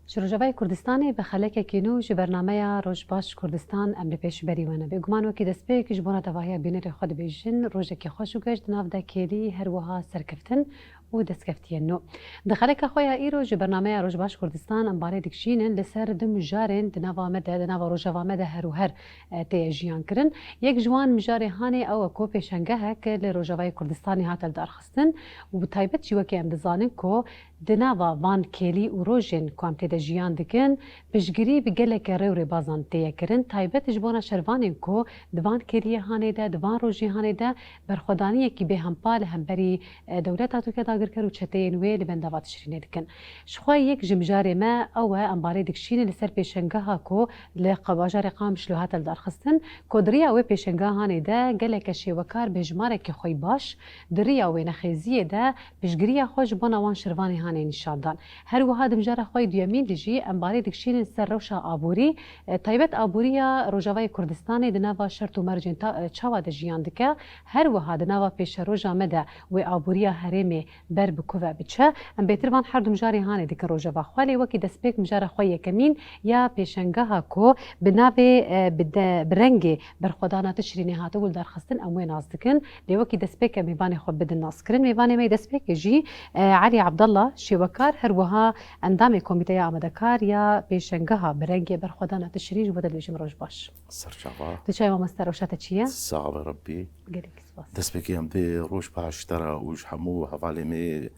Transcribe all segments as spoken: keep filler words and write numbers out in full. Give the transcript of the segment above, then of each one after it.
Ji Rojavayê Kurdistanê bi xelekekî nû ji bernameya Roj Baş Kurdistan em li pêşberî we ne. Bêguman wekî destpêk ji bona tevahiya bînerê xwe dibêjin, rojekî xweş û geş di nav de kêlî her wiha serkeftin û destkeftiyên nû. Di xeleka xwe ya îro ji bernameya Roj Baş Kurdistan em barê dikişînin li ser du mijarên di nava me de, di nava rojeva me de her û her, e, tê jiyan kirin. Yek ji wan mijarê hanê ew e ku pêşengehek li Rojavayê Kurdistanê hate lidarxistin û bi taybet jî wekî em dizanin ku di nava van kêlî û rojên ku em tê de jiyan dikin, piştgirî bi geleke rê û rêbazan tê ye kirin, taybet ji bona şervanên ku di van kêliyê hanê de, di van rojê hanê de berxwedaniyekî bêhempa li hemberî, e, dewleta Tirkiye dagirker û çeteyên wê li bendava Tişrînê dikin. Ji xwe yek ji mijarê me ew e, em barê dikişînin li ser pêşengeha ku li qa-, bajarê Qamişlo hate lidarxistin, ku di riya wê pêşengeha hanê de geleke şêwekar bi hejmarekî xweyî baş di riya wê nexêziyê de piştgiriya xwe ji bona wan şervanê hanê nîşan dan. Her wiha di mijara xwe yê duyemîn de jî em barê dikişînin ser rewşa aborî, e, taybet aboriya Rojavayê Kurdistanê di nava şert û mercên ta-, e, çawa de jiyan dike, her wiha di nava pêşeroja me de wê aboriya herêmê ber bi ku ve biçe. Em bêtir van her du mijarê hanê dikin rojeva xwe, lê wekî destpêk mijara xwe yekemîn ya pêşengeha ku bi navê, e, bi de-, bi rengê berxwedana Tişrînê hatibû lidarxistin, em wê nas dikin. Lê wekî destpêk em mêvanê xwe bidin naskirin. Mêvanê me yê destpêkê jî, e, Elî Abdallah, şêwekar, her wiha endamê komîteya amadekar ya pêşengeha bi rengê berxwedana Tişrîn ji bo te dibêjim roj baş. Ser çava. Tu çawa mamoste, rewşa te çi ye? Sax be Rebbî. Gelek spas. Destpêkê em dê roj baş te re û ji hemû hevalê me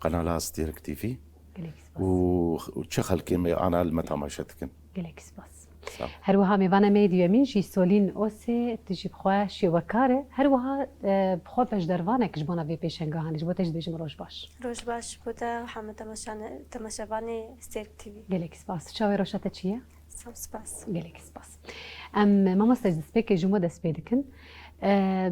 qenala Stêrk T V. Gelek spas. Û, û çi xelkê me ana li me temaşe dikin. Gelek spas. Sağ ol. Her wiha mêvana me yê duyemîn jî Solîn Osê, tu jî bi xwe şêwekar e. Her wiha, e, bi xwe beşdervanek ji bona vê pêşengehanê, ji bo te jî dibêjim roj baş. Roj baş bo te û hemû temaşane-, temaşevanê Stêrk T V. Gelek spas. Tu çawa, rewşa te çi ye? Sağ ol, spas. Gelek spas. Em, mamoste, ji destpêkê ji me dest pê dikin. E,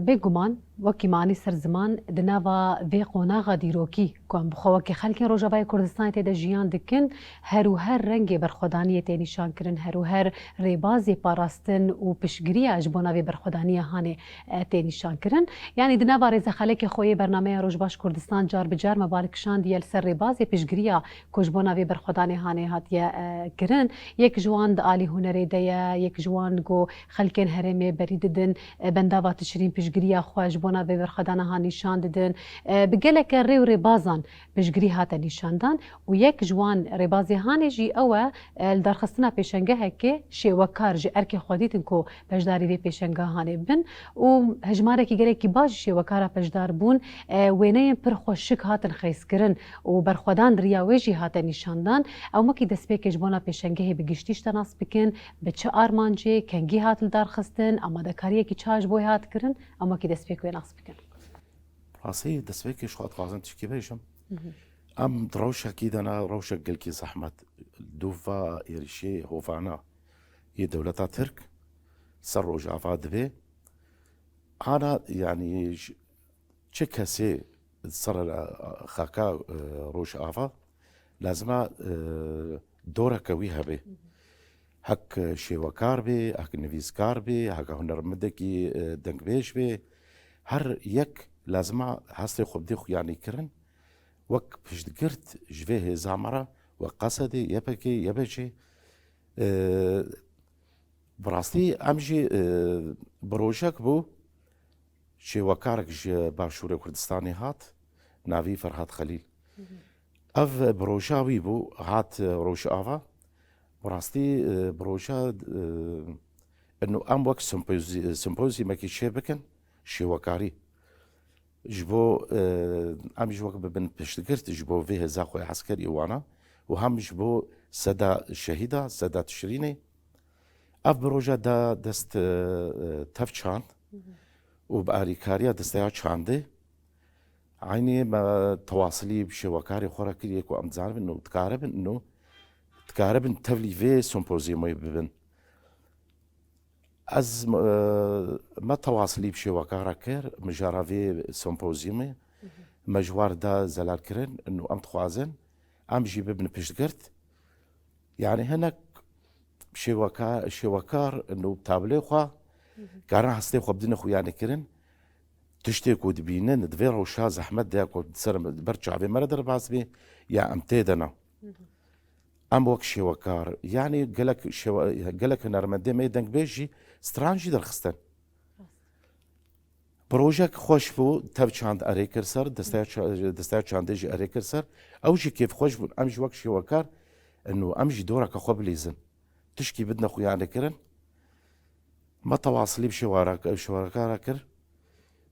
bêguman, wekî me anî ser ziman, di nava vê qonaxa dîrokî ku em bi xwe wekî xelkên Rojavayê Kurdistanê tê de jiyan dikin, her û her rengê berxwedaniyê tê nîşan kirin, her û her rêbazê parastin û piştgiriya ji bona vê berxwedaniya hanê, e, tê nîşan kirin. Yanî di nava rêzexelekê xwe yê bernameya Roj Baş Kurdistan car bi car me bal kişandiye li ser rêbazê piştgiriya ku ji bona vê berxwedanê hanê hatiye, e, kirin. Yek ji wan di alî hunerê de ye, yek ji wan ku xelkên herêmê berî didin, e, bendava Tişrîn piştgiriya xwe ji bona vê berxwedana han nîşan didin. E, bi geleke rê û rêbazan piştgirî hate nîşandan û yek ji wan rêbazê hanê jî ew e, e, li darxistina pêşengehekê şêwekar ji erkê xwe dîtin ku beşdarî vê pêşengeha hanê bin û hejmarekî gelekî baş ji şêwekara beşdar bûn, e, wêneyên pir xweşik hatin xêzkirin û berxwedan di riya wê jî hate nîşandan. Ew wekî destpêkê ji bona pêşengehê bi giştî ji te nas bikin, bi çi armancê, kengî hat lidarxistin, amadekariyekî çawa ji bo wê hat kirin, em wekî destpêk wê nas bikin. Rastî destpêkê ji xwe dixwazim tişkî bêjim. Mhm. Em di rewşekî de ne, rewşek gelkî zehmet, dû va êrişê hovana yê dewleta Tirk ser Rojava dibe. Ana, yanî, j-, çi kesê ser, e, xaka, e, Rojava lazima, e, doreke wî hebe. Hek şêwekar bê, hek nivîskar bê, hek hunermendekî, e, dengbêj bê. Her yek lazima hestê xwe bidê xuyanî kirin. Wek piştgirt ji vê hêza me re, wek Qesedê, Y P G, Y B G, e, bi rastî em jî, e, bi rojek bû, şêwekarek ji Başûrê Kurdistanê hat, navî Ferhat Xelîl. Ev bi roja wî bû, hat Rojava. Bi rastî, e, bi roja, e, ino em wek sempozî-, sempozyumekî çê bikin, şêwekarî. Ji bo, e, em jî wek bibin piştgirt ji bo vê hêza xwe eskerî wana û hem ji bo seda şehîda, seda Tişrînê. Ev bi roja da dest, e, e, tev çand û bi alîkariya desteya çandê eynî me tewasilî bi şêwekarê xwe re kiriye ku em dizanibin û dikaribin û dikaribin tevlî vê sempozyumê bibin. Ez, e, me tewasilî bi şêwekara kir, mijara vê sempozyumê, me ji war da zelal kirin û em dixwazin em jî bibin piştgirt. Yanî hinek şêweka-, şêwekar û tabloyê xwe karin hestê xwe bidine xuyanî kirin. Tiştê ku dibînin di vê rewşa zehmet de ku ser ber çavê me re derbas bê ya em tê de ne. Em wek şêwekar, yanî gelek şêwe-, gelek hunermendê me yê dengbêj jî stran jî derxistin. Bi rojek xweş bû, tev çand erê kir ser, desteya ça-, desteya çandê jî erê kir ser. Ew jî kêfxweş bûn. Em jî wek şêwekar, eno, em jî doreke xwe bilîzin. Tişkî bidine xuyanê kirin. Me tewasilî bi şêwara-, şêwekara kir.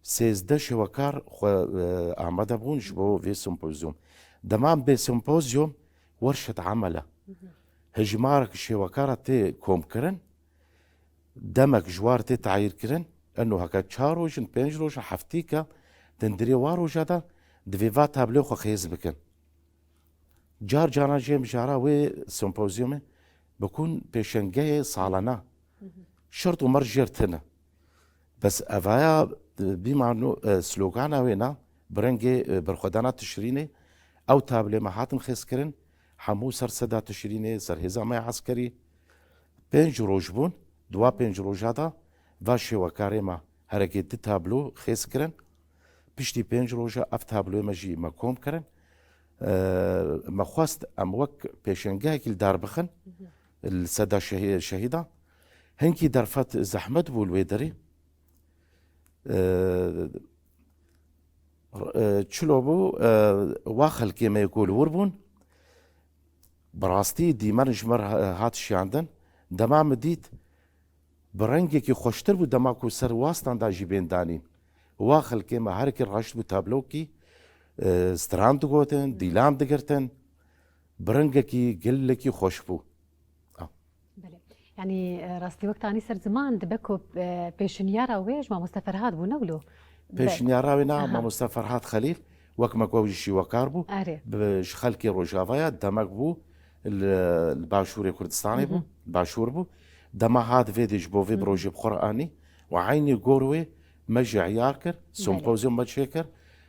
Sêzdeh şêwekar xwe, e, amade bûn ji bo vê sempozyum. Dema em bê sempozyum, werşet amel e. Hejmarek şêwekara tê komkirin, demek ji war tê tayîr kirin. Eno heke çar roj in, pênc roj in, heftîke, dindirê wa roja de divê va tabloyê xwe xêz bikin. Car caran jê mijara wê sempozyumê bikun pêşengehê salana. Şert û merc jêr tune. Bes evaya, e, bîmano, e, slogana wê na, bi rengê, e, berxwedana Tişrînê, ew tabloyê me hatin xêzkirin, hemû ser seda Tişrînê, ser hêza me ya eskerî, pênc roj bûn, di wa pênc roja de va şêwekarê me herekê du tablo xêz kirin. Piştî pênc roja ev tabloyê me jî me kom kirin. Eee, me xwest em wek pêşengehekî li dar bixin, li seda şehî-, şehîdan. Hinkî derfet zehmet bû li wê derê. Eee, r-, eee, çilo bû, eee, wa xelkê me yê ku li wir bûn, bi rastî dîmen ji me re hat şiyandin. Dema min dît, bi rengekî xweştir bû, dema ku ser wastan da jî bên danîn. Wa xelkê me herkî raşt bû tablokî, e, stran digotin, dîlan digirtin. Bi rengekî gelekî xweş bû. Ah. Belê. Yanî, e, rastî wek tanî ser ziman dibe ku, e, pêşinyara wê ji mamoste Ferhat bû, ne wilo? Be-, Pêşinyara wê na aha. Mamoste Ferhat Xelîl, wek me ku ew jî şîwekar bû. Erê. Bi, ji xelkê Rojavaya demek bû, li, li Başûrê Kurdistanê bû, Mhm. Başûr bû. Dema hat vê dê ji bo vê Mhm. projê bi xwe re anî û eynî gor wê me jî eyar kir, Belê. sempozyum me çêkir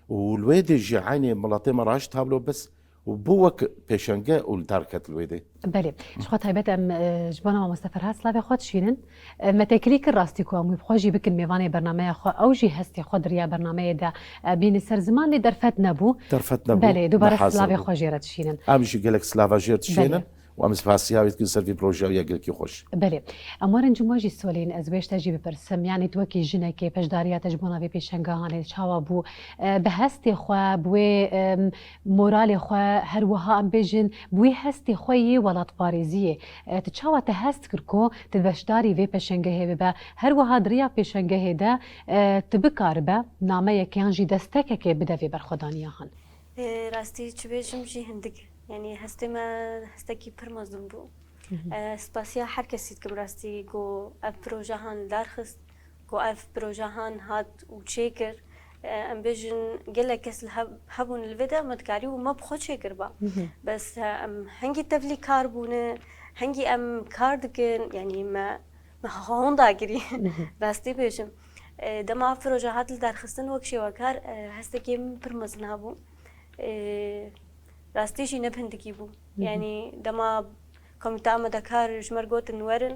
û li wê dê jî eynî miletê me raşt tablo bes û bû wek pêşenge û li dar ket li wê dê. Belê. Ji xwe taybet em, e, ji bona mamoste Ferhat slavê xwe dişînin. E, me têkilî kir rastî ku em wî bi xwe jî bikin mêvanê bernameya xwe, ew jî hestê xwe di riya bernameyê de, e, bînin ser ziman, lê derfet nebû. Derfet nebû. Belê, dubare Nehazir slavê bû. xwe jê re dişînin. Em jî gelek slava jê re dişînin Belê. û em spasiya wê dikin ser vî projeya gelekî xweş. Belê. Em werin cima jî Solîn, ez wê ji te jî bipirsim. Yanî tu wekî jinekê, beşdariya te ji bona vê pêşengehanê çawa bû? E, bi hestê xwe, bi wê, em, moralê xwe, her wiha em bêjin, bi wî hestê xwe yê welatparêziyê, e, tu çawa te hest kir ku tu beşdarî vê pêşengehê bibe? Her wiha di riya pêşengehê de, e, tu bikaribe nameyek yan jî destekekê bide vê berxwedaniya han? E, rastî çi bêjim jî hindik. Yanî hestê me hestekî pir mezin bû. Mhm. E, spasiya her kesî dikim rastî ku ev proje han li dar xist, ku ev proje han hat û çêkir. E, em bêjin gelek kes li heb-, hebûn li vê de me dikarî û me bi xwe çêkiriba. Mhm. Bes, e, em hingî tevlî kar bûne, hingî em kar dikin, yanî me, me honda kirî. Mhm. Rastî bêjim. E, dema ev proje hat li dar xistin wek şêwekar, e, hestekê min pir mezin hebû. E, rastî jî ne bi hindikî bû. Hı hı. Yanî dema komîta amadekar ji me re gotin werin,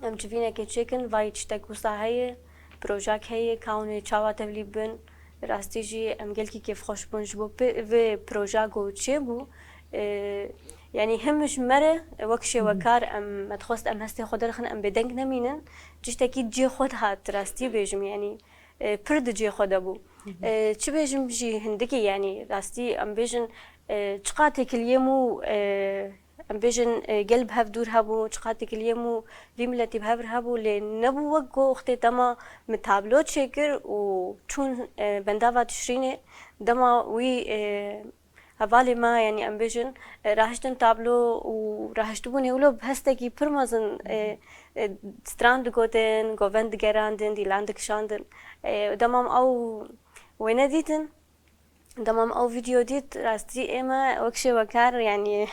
em civînekê çêkin, vay tiştek wisa heye, projak heye, ka hûn ê çawa tevlî bin. Rastî jî em gelkî kêfxweş bûn ji bo pê-, vê proja ku çêbû. E, yanî him ji me re wek Hı hı. şêwekar em, me dixwest em hestê xwe derxin, em bêdeng nemînin. Tiştekî cihê xwe dihat, rastî bêjim, yanî e, pir di cihê xwe de bû. Hı hı. E, çi bêjim jî hindikî, yanî rastî em bêjin, e, çiqa têkiliyê mû, e, em bêjin, e, gel bi hev dûr hebû, çiqa têkiliyê mû vî miletî bi hev re hebû, lê nebû wek ku wextê dema min tablo çêkir û çûn, e, bendava Tişrînê, dema wî, e, Hevalê me, yanî em bêjin, e, rahiştin tablo û rahiştibûnê wilo bi hestekî pir mezin, e, e, stran digotin, govend digerandin, dîlan dikişandin. E, dema em ew wêne dîtin, dema em ew vîdeo dît, rastî ê me wek şêwekar, yanî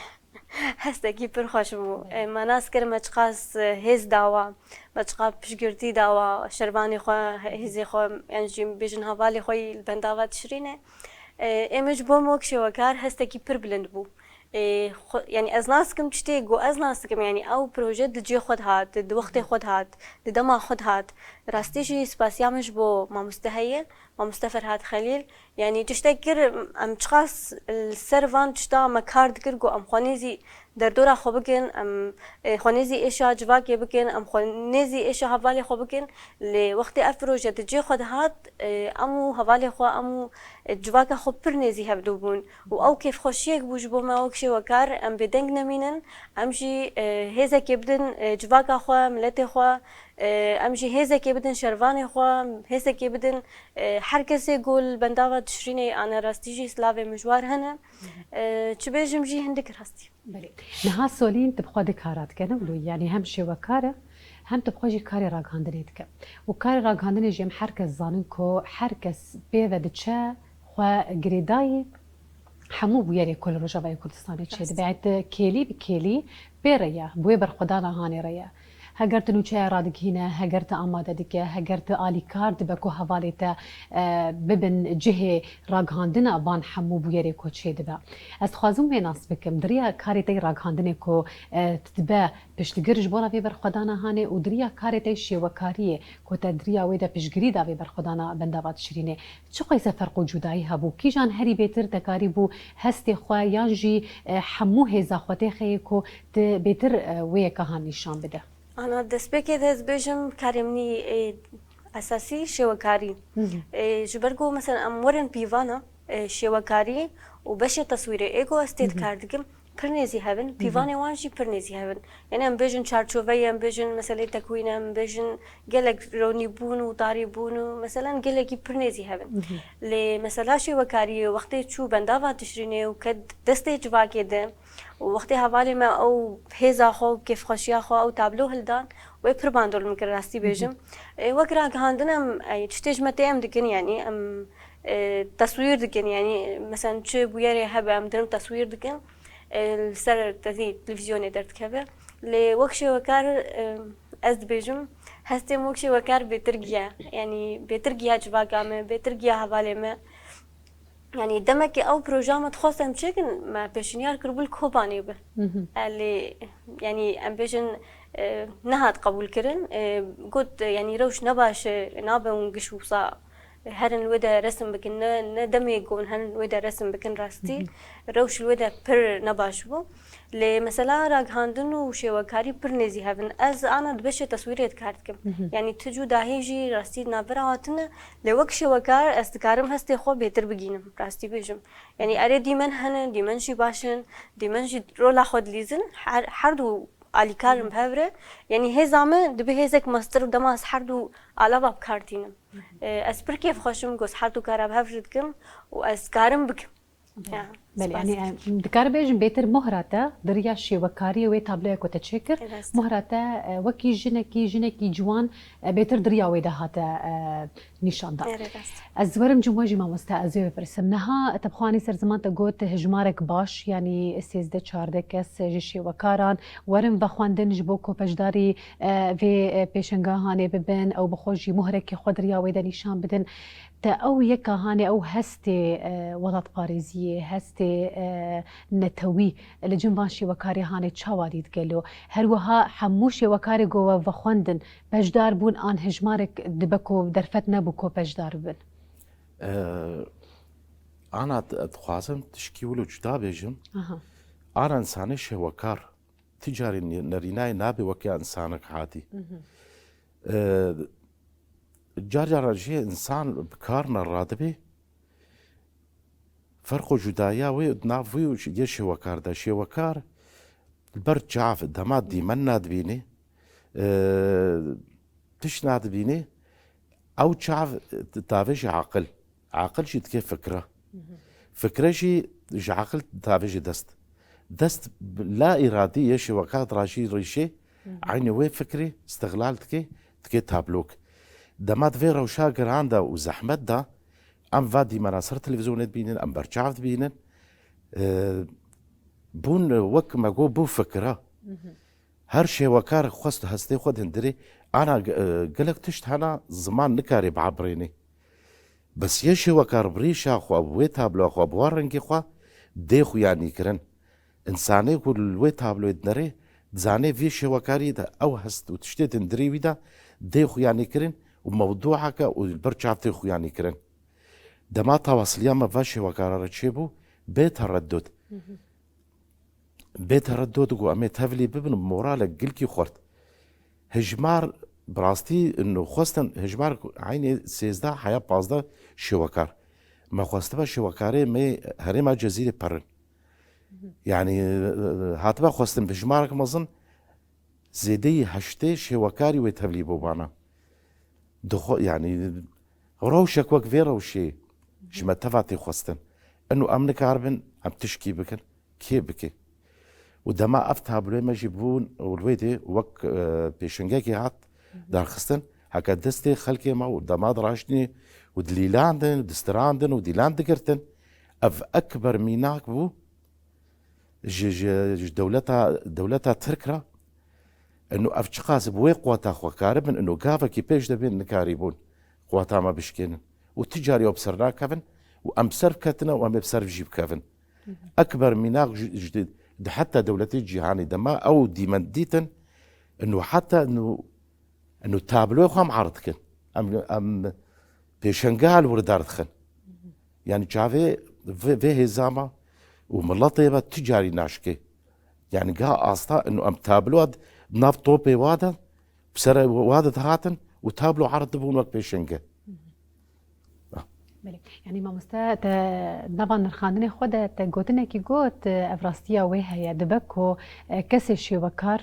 hestekî pir xweş bû. E, me nas kir me çiqas hêz dawa, me çiqas piştgirtî dawa şervanê xwe, hêzê xwe, yan jî bêjin hevalê xwe yî li bendava Tişrînê. E, ê min ji bo me wek şêwekar hestekî pir bilind bû. E, xwe, yanî ez nas dikim tiştê ku ez nas dikim, yanî ew proje di cihê xwe de hat, di wextê xwe de hat, di dema xwe de hat. Rastî jî spasiya min ji bo mamoste heye, Mamoste Ferhat Xelîl, yanî tiştek kir, em çiqas li ser van tişta me kar dikir ku em xwe nêzî derdora xwe bikin, em, e, xwe nêzî êşa civakê bikin, em xwe nêzî êşa hevalê xwe bikin. Lê wextê ev proje di cihê xwe de hat, e, em û hevalê xwe, em û, e, civaka xwe pir nêzî hev dibûn. Û ew kêfxweşiyek bû ji bo me wek şêwekar, em bêdeng nemînin, em jî, e, hêzekê bidin, e, civaka xwe, miletê xwe, e, em jî hêzekê bidin şervanê xwe, hêzekê bidin, e, her kesê ku li bendava Tişrînê ane rastî jî silavê mijwar hene. E, çi bêjim jî hindik rastî. Belê. Niha Solîn tu bi xwe du kara dike, ne wilo? Yanî hem şêwekar e, hem tu bi xwe jî karê ragihandinê dike. Û karê ragihandinê jî em her kes zanin ku her kes pê ve diçe xwe girêdayî hemû bûyerê ku li Rojavayê Kurdistanê çêdibe. Rast. Yanî tu kêlî bi kêlî pê re ye, bi wê berxwedana hanê re ye. Heger tu nûçeya radigihîne, heger tu amade dike, heger tu alîkar dibe ku hevalê te, e, bibin cihê ragihandina van hemû bûyerê ku çêdibe. Ez dixwazim wê nas bikim, di riya karê te yê ragihandinê ku, e, tu dibe piştgir ji bona vê berxwedana hanê û di riya karê te yê şêwekariyê ku te di riya wê de piştgirî da vê berxwedana bendava Tişrînê. Çi qeyse ferq û cudayî hebû? Kîjan herî bêtir te karîbû hestê xwe yan jî, e, hemû hêza xwe tê xeyê ku tu bêtir, e, wê yeka han nîşan bide? Ana destpêkê de ez bêjim karê min î, e, esasî şêwekarî. Hı hı. E, ji ber ku mesela em werin pîvana, e, şêwekarî û beşê teswîrê ê ku ez tê Hı hı. dikar dikim, pir nêzî hev in, Hı hı. pîvanê wan jî pir nêzî hev in. Yanî em bêjin çarçoveyê, em bêjin meseleyê tekwînê, em bêjin gelek ronîbûn û tarîbûn û meselen gelekî pir nêzî hev in. Hı hı. Lê mesela şêwekariyê wextê çû bendava Tişrînê û ket destê civakê de û wextê hevalê me ew hêza xwe û kêfxweşiya xwe ew tablo hildan, wê pir bandor min kir rastî Hı hı. bêjim. E, wek ragihandin em, e, tiştê ji me tê em dikin, yanî em, e, teswîr dikin, yanî, e, meselen çi bûyerê hebe em dirin teswîr dikin, e, li ser tezî televîzyonê derdikeve. Lê wek şêwekar, e, ez dibêjim, hestê min wek şêwekar bêtir giya. Yanî bêtir giya civaka me, bêtir giya hevalê me. Yanî demekê ew proja me dixwest em çêkin, me pêşniyar kiribû li Kobanê bi. Hı hı. E, lê, yanî em bêjin, e, nehat qebûlkirin. E, got, e, yanî rewş ne baş e, nabe hûn giş wisa herin li wê de resim bikin, ne, ne demê ku hûn herin li wê de resim bikin rastî. Hı hı. Rewş li wê de pir nebaş bû. Lê mesela ragihandin û şêwekarî pir nêzî hev in. Ez ana di beşê teswîrê dikar dikim. Hı hı. Yanî tu cudahî jî rastî di navbera hatine. Lê wek şêwekar ez dikarim hestê xwe bêtir bigînim, rastî bêjim. Yanî erê dîmen hene, dîmen jî baş in, dîmen jî rola xwe dilîzin. Her, her du alîkar in bi hev re. Yanî hêza min dibe hêzek mestir û dema ez her du alava bi kar tînim. E, ez pir kêfxweş im, ku ez her du kara bi hev re dikim û ez karim bikim. Ya, Belê, spas yanî, dikim. Em dikarin bêjin bêtir mohra te di riya şêwekariyê wê tabloya ku te çêkir, Rast. mohra te, e, wekî jinekî, jinekî ciwan, e, bêtir di riya wê de hate, e, nîşan da. Erê, rast. Ez werim cim we jî mamoste, ez wê bipirsim. Niha te bi xwe anî ser ziman, te got hejmarek baş, yanî sêzdeh çardeh kes ji şêwekaran werin vexwendin ji bo ku beşdarî, e, vê, e, pêşangehanê bibin, ew bi xwe jî mohrekê xwe di riya wê de nîşan bidin. Te ew yeka hanê, ew hestê, e, welatparêziyê, hestê, e, netewî li cem van şêwekarê hanê çawa dît gelo? Her wiha hemû şêwekarê ku we vexwendin, beşdar bûn an hejmarek dibe ku derfet nebû ku beşdar bibin? Ee, ana d-, dixwazim tişkî wilo cuda bêjim. Aha. Ana însanê şêwekar, ti carî nê-, nerînayê nabe weke însanek hadî. Mhm. Ee, car caran jî însan bi kar ne radibe. Ferq û cudaya wê di nav wî û yê şêwekar de. Şêwekar li ber çav dema dîmen nadibînê, e, tişt nadibînê, ew çav davêje aqil. Aqil jî dike fikre. Fikre jî ji aqil davêje dest. Dest bi la îradî yê şêwekar dirajî rîşê, eynî wê fikrê îstixlal dike, dike tablok. Dema di vê rewşa giran de û zehmet de, em va dîmena ser televîzyonê dibînin, em berçav dibînin. E, bûn wek me got, bû fikre. Her şêwekar xwest hestê xwe dindirê. Ana, e, gelek tişt hena ziman nikare biabirênê. Bes yê şêwekar bi rîşa xwe, bi wê tabloya xwe, bi wan rengê xwe dê xuyanîkirin. Însanê ku li wê tabloyê dinere, dizane vê şêwekariyê de ew hest û tiştê dindirê wî de dê xuyanîkirin û mewdûeke û li ber çav tê xuyanîkirin. Dema tawasiliya me va şêwekara re çêbû, bê tereddud. Bê tereddud got, em ê tevlî bibin, moralek gilkî xurt. Hijmar, bi rastî, ino xwestin, hijmar eynê sêzdeh heya pazdeh şêwekar. Me xwestibe şêwekarê me herêma Cezîrê perin. Yanî, hatibe xwestin bi hijmarek mezin, zêdeyî heştê şêwekarî wê tevlî bûbana. Dixwe-, yanî, rewşek wek vê rewşê ji me teva tê xwestin. Ino em nikaribin, em tişkî bikin, kê bike? Û dema ev tabloyê me jî bûn, û li wê dê wek, e, pêşengekê hat derxistin, heke destê xelkê me û dema diraştînê û dilîlandin, distirandin û dîlan digirtin, ev ekber mînak bû, ji, ji, ji dewleta, dewleta Tirk re, ino ev çiqas bi wê quweta xwe karibin, ino gavekî pêş de bên nikarîbûn quweta me bişkênin. Û ti carî ew bi ser nakevin û em bi ser biketine û em ê bi ser jî bikevin. Ekber mînak ji, ji, di heta dewletê cîhanê de me ew dîmen dîtin, ino heta ino Eno tabloyê xwe em erd dikin. Em, em pêşengeha li wir derdixin. Yanî çavê vê, vê hêza me û miletê me tu carî naşkê. Yanî geha asta eno em tabloya di nav topê wa de, bi ser wa de dihatin û tablo erd dibûn wek pêşenge. Belê. Yanî mamoste, te nava nirxandinê xwe de te gotinekî got, ev rastiya wê heye. Dibe ku, e, kesê şêwekar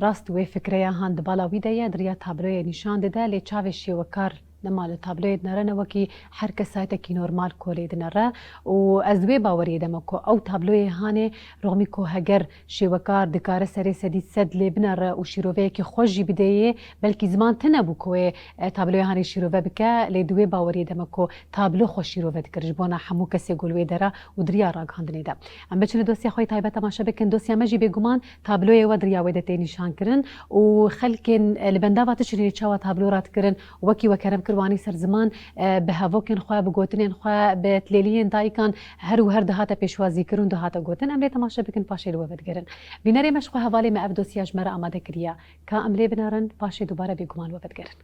rast wê fikreya han di bala wî de ye, di riya tabloyê nîşan dide, lê çavê şêwekar nema li tabloyê dinere, ne wekî her kesayetekî normal ku lê dinere. Û ez di wê baweriyê de me ku ew tabloyê hanê rixmî ku heger şêwekar dikare serê sedî sed lê binere û şîroveyekî xweş jî bideyê, belkî ziman tune bû ku wê, e, tabloya hanê şîrove bike, lê di wê baweriyê de me ku tablo xwe şîrove dikir ji bona hemû kesê ku li wê dera û di riya ragihandinê de. Em biçin li dosya xwe yê taybet temaşe bikin. Dosya me jî bêguman tabloyê we di riya wê de tê nîşankirin û xelkên, e, li bendava tişrînê çawa tablo radikirin, wekî we kerem kir wanî ser ziman, e, bi hevokên xwe, bi gotinên xwe, bi tilêliyên dayikan her û her dihate pêşwazîkirin û dihate gotin. Em lê temaşe bikin, paşê li we vedigerin. Bînerê me ji xwe hevalê me ev dosya ji me re amade kiriye. Ka em lê binerin, paşê dubare bêguman we vedigerin.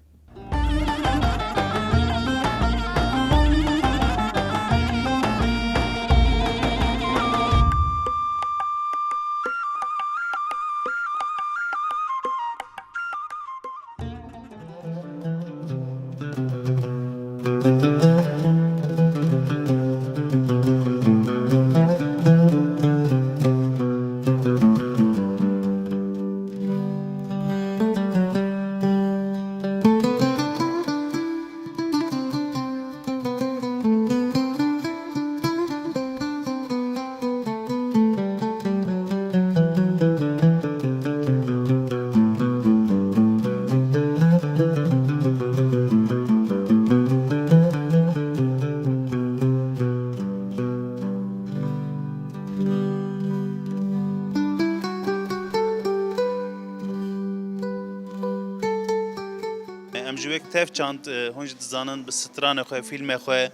Em ji wek tev çand, e, hûn jî dizanin bi stranê xwe, fîlmê xwe,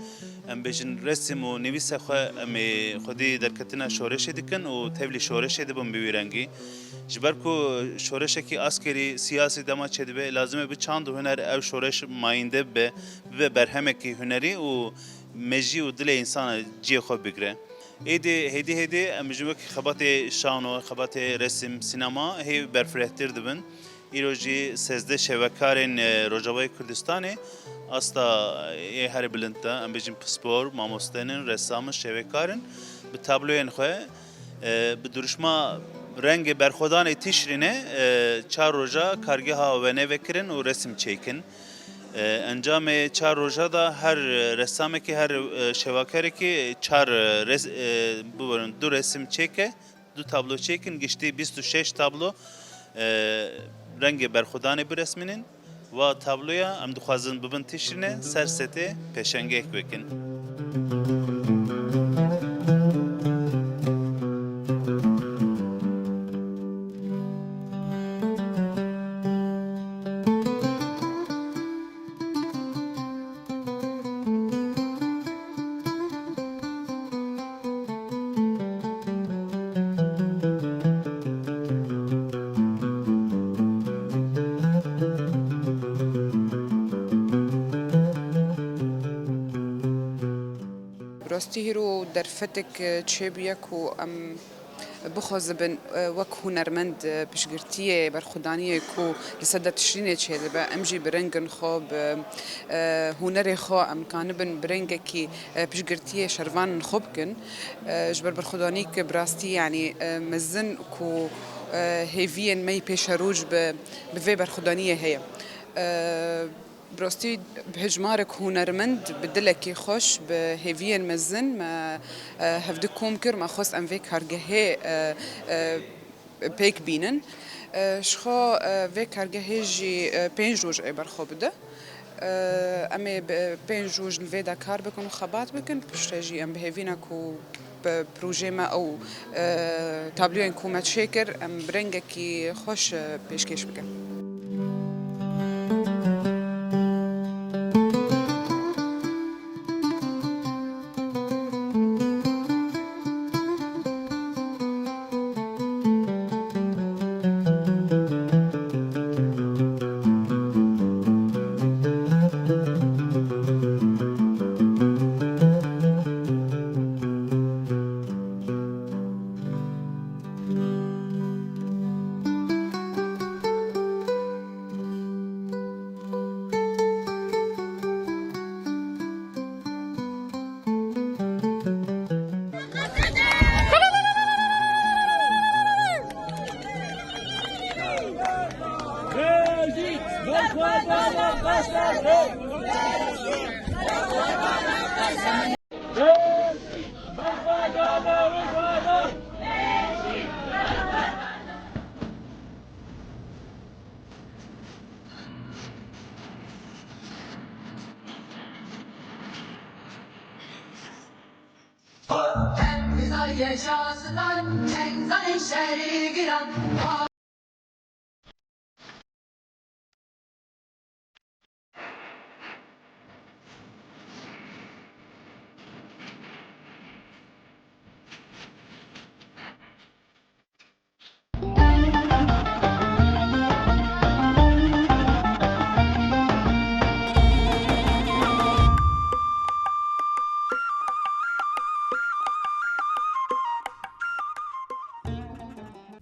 em bêjin resim û nivîsê xwe, em ê xwedî derketina şoreşê dikin û tevlî şoreşê dibin bi wî rengî. Ji ber ku şoreşekî askerî, siyasî dema çêdibe, lazim e bi çand û huner ev şoreş mayînde bibe, bibe berhemekî hunerî û mejî û dilê însana cihê xwe bigire. Êdî hêdî hêdî em ji wek xebatê şano, xebatê resim, sînema hê berfirehtir dibin. Îro jî sêzdeh şevekarên, e, Rojavayê Kurdistanê asta yê herî bilind de, em bêjin pispor, mamostenin, ressamin, şevekarin bi tabloyên xwe, e, bi duruşma rengê berxwedanê Tişrînê, e, çar roja kargeha we nevekirin û resim çêkin. E, encamê çar roja de her ressamekî, her, e, şevakerekî çar, e, res-, e, biborin, du resim çêke, du tablo çêkin, giştî bîst û şeş tablo, e, rengê berxwedanê biresmînin. Wa tabloya em dixwazin bibin Tişrînê ser setê pêşengehek bikin. Rastî hîro derfetek çêbûye ku em bixwazibin, e, wek hunermend, e, piştgirtiyê berxwedaniyê ku li sedda Tişrînê çêdibe, em jî bi rengin xwe, bi, e, hunerê xwe em kanibin bi rengekî, e, piştgirtiyê şervanên xwe bikin. E, ji ber berxwedanî ki bi rastî, yanî, e, mezin ku, e, hêviyên me yî pêşeroj bi, bi vê berxwedaniyê heye. E, Bi rastî bi hejmarek hunermend, bi dilekî xweş, bi hêviyên mezin me, e, hevdu kom kir, me xwest em vê kargehê, e, e, pêk bînin. E, ji xwe, e, vê kargehê jî, e, pênc roj ê berxwe bide. E, em ê bi pênc roj li vê de kar bikin û xebat bikin. Piştre jî em bi hêvî ne ku bi projeyê me ew, e, tabloyên ku me çêkir, em bi rengekî xweş, e, pêşkêş bikin.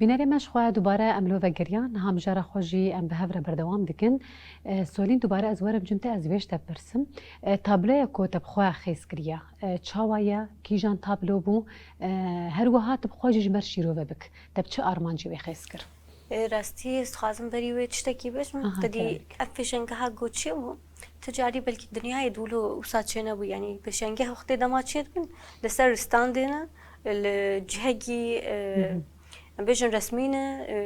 Bînerê me, ji xwe dubare em li we vegeriyan, niha mijara xwe jî em bi hev re berdewam dikin. E, Solîn, dubare ez werim cem te, ez vê ji te bipirsim. E, tabloya ku te bi xwe xêz kiriye, e, çawa ye, kîjan tablo bû, e, her wiha tu bi xwe jî ji me re şîrove bik. Te bi çi armancî wê xêz kir? E, rastî ez dixwazim berî wê tiştekî bêjim. Aha, te dî kerem. Ev pêşengeha ku çêbû, tu carî belkî dinyayê di wilo wisa çênebû. Yanî pêşengeh wextê dema çêdibin, li ser standê ne, li cihekî, e, Hı hı. em bêjin resmî ne, e,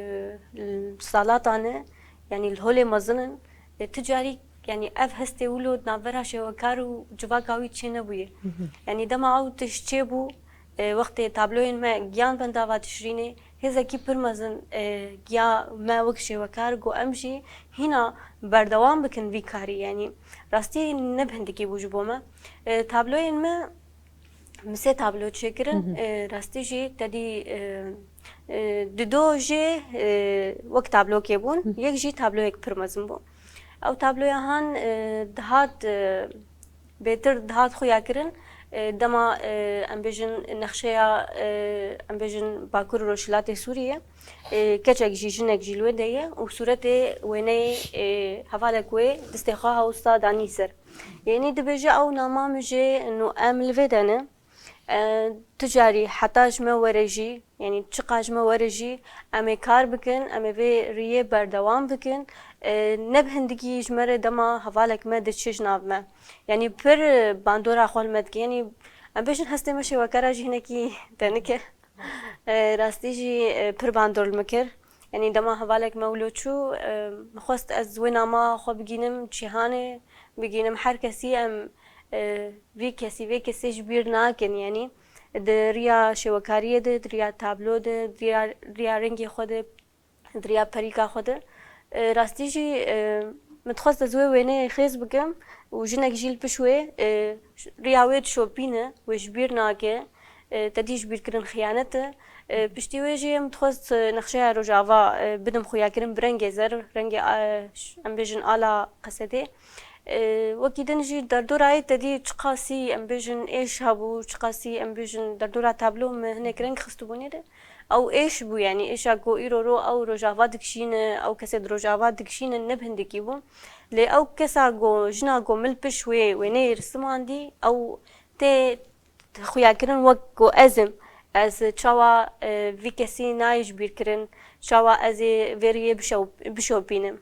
li salata ne, yanî li holê mezin in. E, tu carî, yanî ev hestê wilo di navbera şêwekar û civaka wî çênebûye. Hı hı. Yanî dema ew tişt çêbû, e, wextê tabloyên me giyan bendava Tişrînê, hêzekî pir mezin, e, giya me wek şêwekar, got em jî hîna berdewam bikin vî karî. Yanî rastî ne bi hindikî bû ji bo me. E, tabloyên me min sê tablo çêkirin. Hı hı. E, rastî jî te dî, e, e, dido jê, e, wek tablokê bûn, Hı. yek jî tabloyek pir mezin bû. Ew tabloya han, e, dihat, e, bêtir dihat xuya kirin. E, dema, e, em bêjin nexşeya, e, em bêjin Bakur û Rojhilatê Sûriyê, e, keçek jî jinek jî li wê de ye û sûretê wêneyê, e, hevalek wê distê xwe ha wisa danî ser. Yanî dibêje ew nama min jê nû em li vê de ne. E, tu carî heta ji me were jî, yanî çiqas ji me were jî, em ê kar bikin, em ê vê riyê berdewam bikin. E, ne bi hindikî ji me re dema hevalek me diçe ji nav me. Yanî pir, e, bandora xwe li me dike. Yanî em bêjin hestê me şêwekara jî hinekî tenik e. E, rastî jî, e, pir bandor li min kir. Yanî dema hevalek me wilo çû, e, min xwest ez wê nama xwe bigînim cîhanê, bigînim her kesî, em, e, vî kesî, vê kesê ji bîr nakin. Yanî di riya şêwekariyê de, di riya tablo de, di riya, riya rengê xwe de, di riya perîka xwe de. E, rastî jî, e, min dixwest ez wê wêneyê xêz bikim û jinek jî li piş wê, e, riya wê dişopîne, wê ji bîr nake, e, te dî ji bîr kirin xiyanet e. E, piştî wê jî min dixwest, e, nexşeya Rojava, e, bidim xuyakirin bi rengê zer, rengê, e, ş-, em bêjin ala Qesedê. E, wekî din jî derdorayê te dî çiqasî em bêjin êş hebû, çiqasî em bêjin derdora tablo min hinek reng xistibû nêde. Ew êş bû, yanî êşa ku îro ro ew Rojava dikişîne, ew kesê di Rojava dikişîne ne bi hindikî bû. Lê ew kesa ku jina ku min li pişt wê wêneyê risimandî, ew tê xuyakirin wek ku ez im. Ez çawa, e, vî kesî nayê ji bîr kirin, çawa ez ê vê riyê bişew-, bişopînim.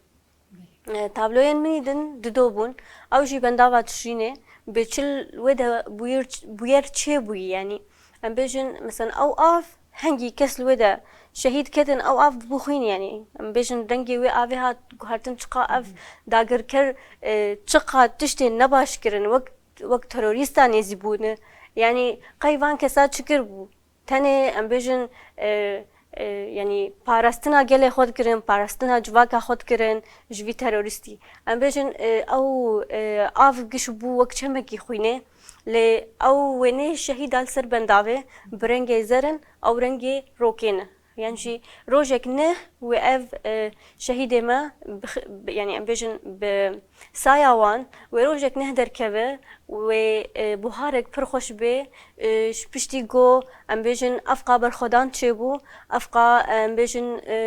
E, tabloyên min î din dido bûn. Ew jî bendava tişrînê bi çil wê de bûyer, bûyer çêbûyî, yanî em bêjin, mesela ew av hengî kes li wê de şehîd ketin, ew av dibû xwîn, yanî em bêjin rengê wê avê hat guhertin, çiqa ev dagirker, e, çiqa tiştên nebaş kirin, wek, wek terorîsta nêzî bûne. Yanî qey van kesa çi kiribû? Tenê em bêjin, e, e, yanî parastina gelê xwe dikirin, parastina civaka xwe dikirin ji vî terorîstî. Em bêjin, e, ew, e, av giş bû wek çemekî xwînê, lê ew wêneyê şehîda li ser bendavê bi rengê zer in, ew rengê rokê ne. Yan jî rojek neh wê ev, e, şehîdê me bi x-, bi, yanî em bêjin bi saya wan, wê rojek neh derkeve, wê, e, buharek pir xweş bê, e, ji piştî ku em bêjin evqa berxwedan çêbû, evqa em bêjin, e,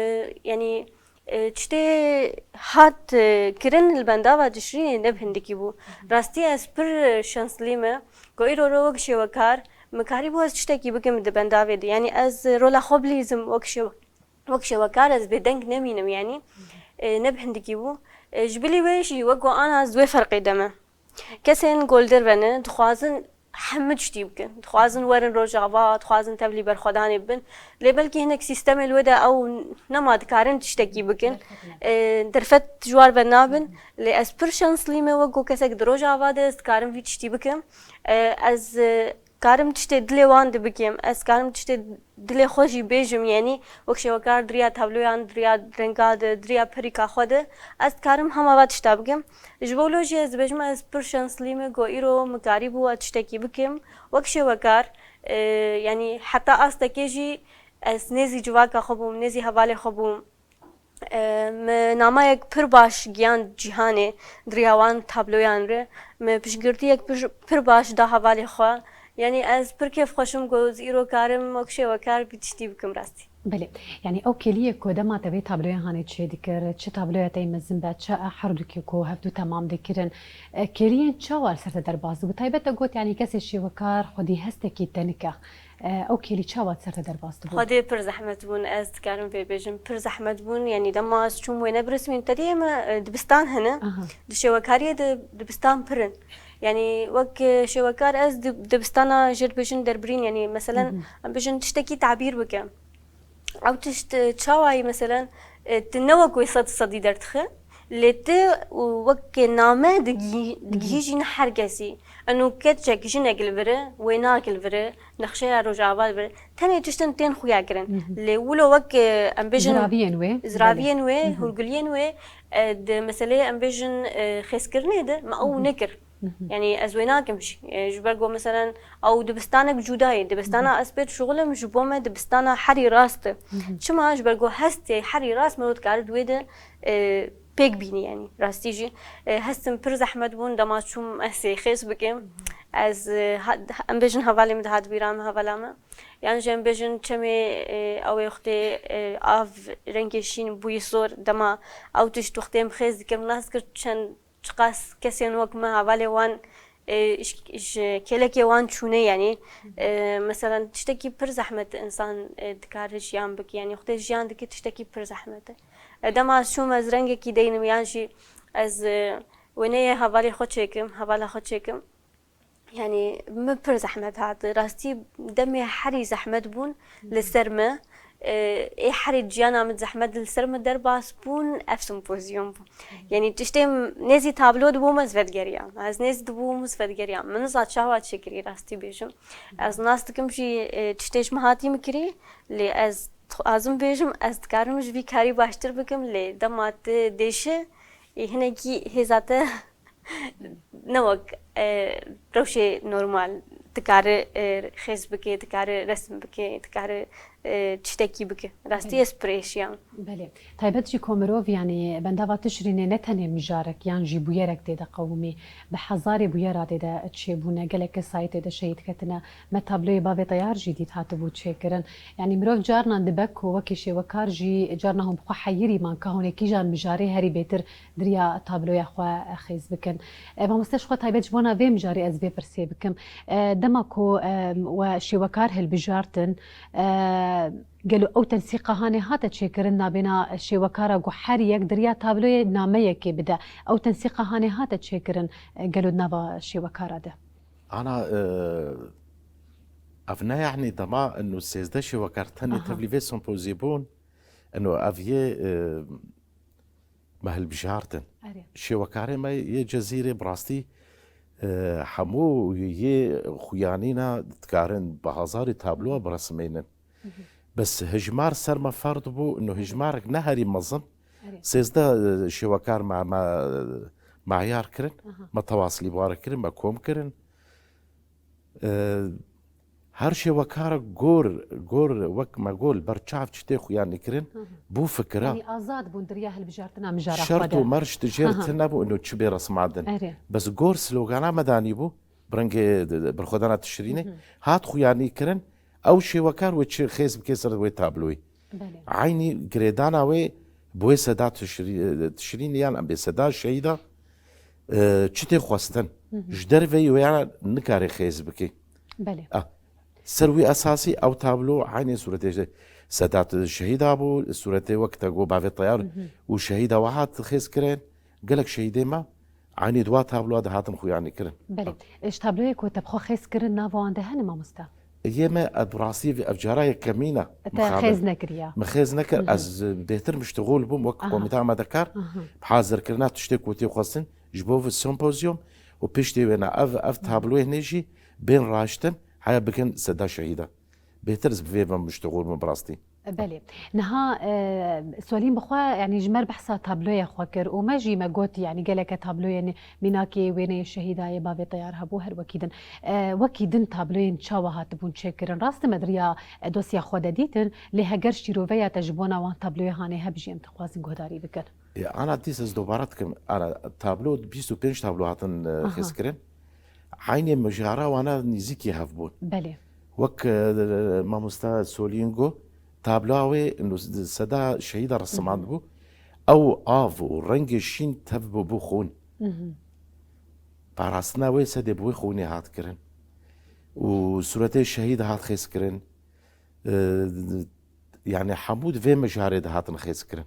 yanî, e, tiştê hat, e, kirin li bendava tişrînê ne bi hindikî bû. Rastî ez pir şanslî me ku îro ro wek şêwekar min karîbû ez tiştekî bikim di bendavê de. Yanî ez rola xwe bilîzim wek şêwe-, wek şêwekar ez bêdeng nemînim, yanî, e, ne bi hindikî bû. E, ji bilî wê jî wek ku ana ez di wê ferqê de me. Kesên ku li derve ne, dixwazin hemû tiştî bikin. Dixwazin werin Rojava, dixwazin tevlî berxwedanê bibin. Lê belkî hinek sîstemê li wê de ew nema dikarin tiştekî bikin. E, derfet ji war ve nabin. Lê ez pir şanslî me wek ku kesek di Rojava de ez dikarim vî tiştî bikim. E, ez, e, karim tiştê dilê wan de bikim, ez karim tiştê dilê xwe jî bêjim, yanî wek şêwekar di riya tabloyan, di riya renga de, di riya perîka xwe de, ez dikarim hema va tişta bikim. Ji bo wilo jî ez dibêjim, ez pir şanslî me ku îro min karîbû ez tiştekî bikim. Wek şêwekar, e, yanî heta astekê jî ez nêzî civaka xwe bûm, nêzî hevalê xwe bûm. E, min namayek pir baş giyand cîhanê di riya wan tabloyan re. Min piştgirtiyek pir, pir baş da hevalê xwe. Yanî ez pir kêfxweş im ku ez îro karim wek şêwekar vî tiştî bikim rastî. Belê. Yanî ew kêliyê ku dema te vê tabloya hanê çêdikir, çi tabloya te yê mezin be, çi herdûkê ku hevdû temam dikirin, e, kêliyên çawa li ser te derbas dibû? Taybet te got, yanî kesê şêwekar xwedî hesteke tenik e. E, ew kêlî çawa li ser te derbas dibû? Xwedê pir zehmet bûn, ez dikarim vê bêjim, pir zehmet bûn. Yanî dema ez çûm wêne birismîn, te dî me, e, dibistan hene. Aha. Di şêwekariyê de dibistan pir in. Yanî wek, e, şêwekar ez di, dibistana jê dibêjin derbirîn, yanî meselen, Mhm. em bêjin tiştekî tabîr bike. Ew tişt, e, çawa ye meselen, e, tu ne wek wê sed sedî derdixe, lê tu wekê name digihî-, digihîjîne her kesî. Eno keçek, jinek li vir e, wênak li vir e, nexşeya Rojava li vir e. Tenê tiştin tên xuya kirin. Mhm. Lê wilo wek, e, em bêjin Ziraviyên wê. Ziraviyên Belê. wê, Mhm. hûrguliyên wê, e, di meseleyê em bêjin, e, xêzkirinê de me ew Mhm. nekir. Mhm. Yanî ez wê nakim jî. E, ji ber ku meselen ew dibistanek cuda ye. Dibistana Mhm. ez pê dişuxilim ji bo me dibistana herî rast e. Mhm. Çima? Ji ber ku hestê herî rast mero dikare di wê de, e, pêk bînî yanî. Rastî jî, e, hestin pir zehmet bûn. Dema çûm ez ê xêz bikim. Ez, e, ha, em bêjin hevalê min dihat bîra min, hevala me. Yan jî em bêjin çemê, e, ew ê wextê, e, av rengê şîn bûyî sor. Dema ew tişt wextê em xêz dikim, nas kir çend çiqas kesên wek me hevalê wan, e, ji, ji kêlekê wan çûne, yanî, e, meselen tiştekî pir zehmet insan, e, dikare jiyan bike, yanî wextê jiyan dike tiştekî pir zehmet e. E, dema ez çûm ez rengekî deynim yan jî ez, e, wêneyê hevalê xwe çêkim, hevala xwe çêkim. Yanî min pir zehmet hat. Rastî demê herî zehmet bûn li ser me. Ê herî ciyana min zehmet li ser me derbas bûn, ev simpozyum bû. Yanî tiştê nêzî tablo dibûm ez vedigeriyam. Ez nêzî dibûm ez vedigeriyam. Min niza çawa çêkirî rastî bêjim. Ez nas dikim jî, e, tiştê ji min hatî min kirî, lê ez dixwazim bêjim, ez dikarim ji vî karî baştir bikim, lê dema tu dêşe, ê hinekî hêza te ne wek, e, rewşê normal. Dikare, e, xêz bike, dikare resim bike, dikare e, tiştekî bike. Rastî Belê. ez pirêşiyam. Belê. Taybet jî ku mirov, yanî bendava Tişrînê ne tenê mijarek yan jî bûyerek tê de qewimî, bi hezarê bûyera tê de çêbûne, gelek kesayî tê de şehîd ketine. Me tabloyê Bavê Teyar jî dît hatibû çêkirin. Yanî mirov carnan dibe ku wekî şêwekar jî carna hûn bi xwe heyirî man ka hûn ê kîjan mijarê herî bêtir di riya tabloya xwe xêz bikin. E, mamoste ji xwe taybet ji bona vê mijarê ez vê pirsê bikim. E, dema ku, e, we şêwekar hilbijartin, e, gelo ew tensîqa hanê hate çêkirin nabêna şêwekara ku her yek di riya tabloyê nameyekê bide? Ew tensîqa hanê hate çêkirin, e, gelo di nava şêwekara de? Ana, e, ev ne, yanî dema ino sêzdeh şêwekar tenê Aha. tevlî vê sempozyê bûn, ino ev yê, e, me hilbijartin. Erê. Şêwekarê me yê Cezîrê bi rastî, e, hemû yê xuyanîna dikarin bi hezarî tabloya biresimînin. Bes hijmar ser me ferd bû, ino hijmarek ne herî mezin. Erê. Sêzdeh, e, şêwekar me, me, me eyar kirin, Aha. me tewaslî bi wan re kirin, me kom kirin. E, her şêwekara gor, gor wek me got, li ber çav çi tê xuyanî kirin, Hı hı. bû fikira. Yanî azad bûn di riya hilbijartina mijara Şert xwe de. û merc di jêr Hı hı. tune bû, ino çi bê resmandin. Erê. Bes gor slogana me danî bû, bi rengê de, de, berxwedana Tişrînê, Hı hı. hat xuyanî kirin, ew şêwekar wê çi xêz bike ser wê tabloyê. Belê. Eynî girêdana wê bi wê seda Tişrî-, Tişrînê yan em bê seda şehîda, e, çi tê xwestin. Hı hı. Ji derveyî wê ya nikare xêz bike. Belê. Ah, ser wî esasî ew tablo eynî sûretê Sedat şehîda bû, sûretê wek te got Bavê Teyar Hı hı. û şehîda we hat xêz kirin. Gelek şehîdê me eynî di wa tabloya de hatin xuyanî kirin. Belê. Ji tabloyê ku te bi xwe xêz kirin, nava wan de hene mamoste? Yê me, ev bi rastî ev cara yekemîn e. Te Mixabin. xêz nekiriya? Min xêz nekir, Hı hı. ez bêhtir miştixûl bûm wek Aha. komîta amadekar. Aha. Bi hazirkirina tiştê ku tê xwestin ji bo vê sempozyum û piştî wêna ev, ev Hı. tabloyê hinê jî bên raştin, heya bikin seda şehîda. Bêhtir ez bi vê ve miştixûl bûm bi rastî. Belê. Niha, e, Solîn bi xwe, yanî ji me re behsa tabloya xwe kir û me jî me got, yanî geleke tabloyên mînakê wêneyê şehîdayê Bavê Teyar hebû, her wekî din. E, wekî din tabloyên çawa hatibûn çêkirin? Rast e me di riya, e, dosya xwe de dîtin, lê heger şîroveya te ji bona wan tabloyê hanê hebî jî em dixwazin guhdarî bikin. E, ana dîs ez dobara dikim, ana tablo, bîst û pênc tablo hatin, e, Aha. xêz kirin. Eynê mijara wana nîzîkî hev bûn. Belê. Wek, e, mamosta Solîn got, tabloya wê nû-, seda şehîda resimand Hı hı. bû. Ew av û rengê şîn tev bû, bû xûn. Hı hı. Parastina wê sedê bi wê xûnê hat kirin. Û sûretê şehîd hat xêz kirin. E, yanî hemû di vê mijarê de hatin xêz kirin.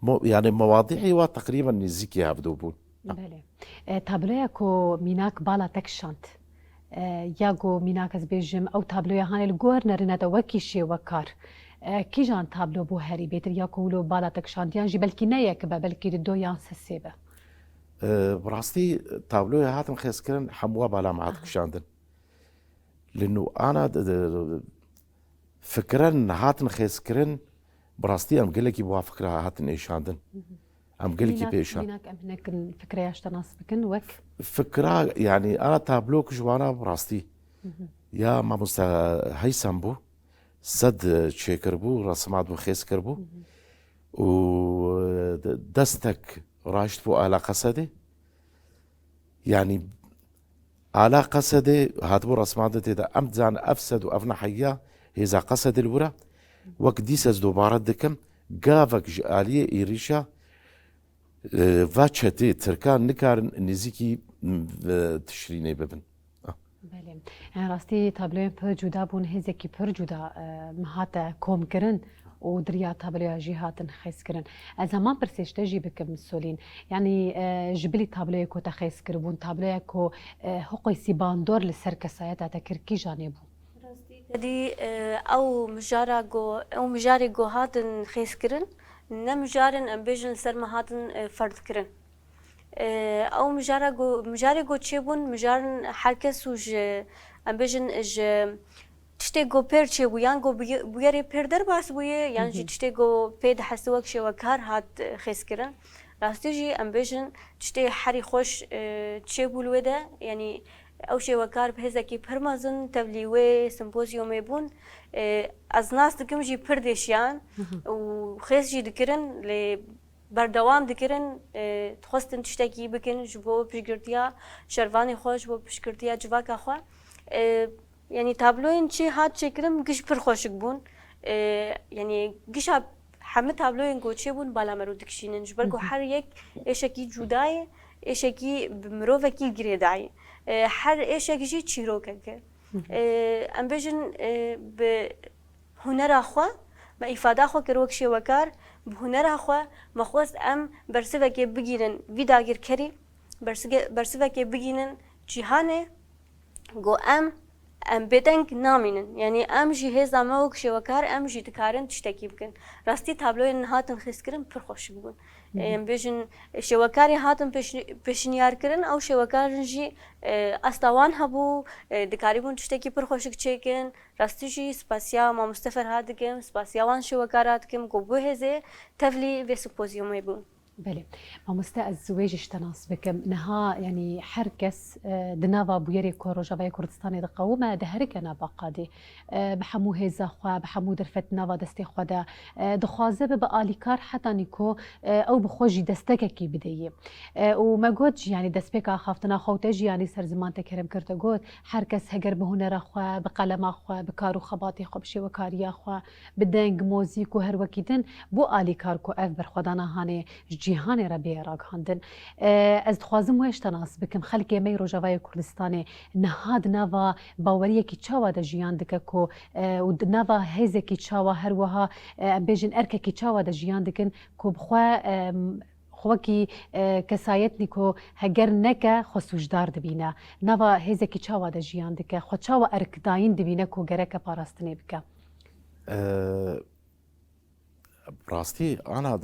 Mo-, yanî mewadî'ê wa teqrîben nêzîkî hevdû bûn. Belê. E, tabloya ku mînak bala te kişand, e, ya ku mînak ez bêjim, ew tabloya hanê li gor nerîna te wekî şêwekar, e, kîjan tablo bû herî bêtir ya ku wilo bala te kişand, yan jî belkî ne yek be, belkî di do yan sisê be? E, bi rastî tabloya hatin xêzkirin hemû bala me hat Aha. kişandin. Li nû ana de, de, de, fikren hatin xêzkirin, bi rastî em gelekî bi wa fikra hatin êşandin. Hı hı. Em gelekî Mînak, pê êşan. Mînak em hinek fikreya ji te nas bikin, wek? Fikra, yanî ana tablo ku ji wana bi rastî. Hı hı. Ya mamoste Heysem bû, sed çêkir bû, resimat bû, xêz kir bû. Hı hı. Û, e, de-, destek raşt bû ala Qesedê. Yanî ala Qesedê hatibû resmandin tê de. Em dizanin ev sed û ev neheya hêza Qesedê li wir e. Wek dîs ez dobare dikim, gavek ji aliyê êrîşa, e, va çetê Tirkan nikarin nêzîkî, m, e, Tişrînê bibin. Ah. Belê. Yanî rastî tabloyên pir cuda bûn, hêzekî pir cuda, e, hate komkirin û di riya tabloya jî hatin xêzkirin. Ez heman pirsê ji te jî bikim Solîn. Yanî, e, ji bilî tabloyê ku te xêz kiribûn, tabloya ku, e, hiqûysî bandor li ser kesayeta te kir, kîjanê bû? Rastî te dî, e, ew mijara ku, ew mijarê ku hatin xêzkirin, ne mijarin em bêjin li ser me hatin, e, ferd kirin. E, ew mijara ku, mijarê ku çêbûn, mijarin her kes û ji, em bêjin, ji tiştê ku pêr çêbû, yan ku bûye-, bûyerê pêr derbas bûye, yan jî Hı hı. tiştê ku pê dihesî wek şêwekar hat, e, xêzkirin. Rastî jî em bêjin tiştê herî xweş, e, çêbû li wê de, yanî, Ew şêwekar bi hêzekî pir mezin tevlî wê simpozyumê bûn. E, ez nas dikim jî pir dêşiyan û xêz jî dikirin, lê berdewam dikirin, e, dixwestin tiştekî bikin ji bo piştgirtiya şervanê xwe, ji bo piştgirtiya civaka xwe. E, yanî tabloyên çi hat çêkirin giş pir xweşik bûn. E, yanî gişa hemî tabloyên ku çêbûn bala me rû dikişînin. Ji ber ku her yek êşekî cuda ye, êşekî bi mirovekî girêdayî. E, her êşek jî çîrokek e. E, em bêjin, e, bi hunera xwe, me îfada xwe kir wek şêwekar, bi hunera xwe me xwest em bersivekê bigînin vî dagirkerî, bersige-, bersivekê bigînin cîhanê, ku em, em bêdeng namînin. Yanî em jî hêza me wek şêwekar, em jî dikarin tiştekî bikin. Rastî tabloyên hatin xêzkirin pir xweşik bûn. Em bêjin şêwekarê hatin pêş-, pêşniyar kirin, ew şêwekarin jî, e, asta wan hebû, e, dikarîbûn tiştekî pir xweşik çêkin. Rastî jî spasiya mamoste Ferhat dikim, spasiya wan şêwekara dikim ku bi hêzê tevlî vê simpozyumê bûn. Belê. Mamoste, ez wê jî ji te nas bikim. Niha, yanî her kes, e, di nava bûyerê ku Rojavayê Kurdistanê diqewime, diherike nava qadê. E, bi hemû hêza xwe, bi hemû derfet nava destê xwe de, e, dixwaze bibe alîkar hetanî ku, e, ew bi xwe jî destekekî bideyê. E, û me got jî, yanî destpêka axaftina xwe û te jî, yanî ser ziman te kerem kir, te got, her kes heger bi hunera xwe, bi qelema xwe, bi kar û xebatê xwe, bi şêwekariya xwe, bi deng, mozîk û her wekî din, bû alîkar ku ev berxwedana hanê ji cîhanê re bêye ragihandin. E, ez dixwazim wê ji te nas bikim, xelkê me yê Rojavayê Kurdistanê niha di nava baweriyekî çawa de jiyan dike ku, e, û di nava hêzekî çawa her wiha, e, em bêjin erkekî çawa de jiyan dikin ku bi xwe, e, xwe wekî, e, kesayetnî ku heger neke xwe sûcdar dibîne. Nava hêzekî çawa de jiyan dike, xwe çawa erkdayîn dibîne ku gereke parastinê bike? E, Bi rastî, ana,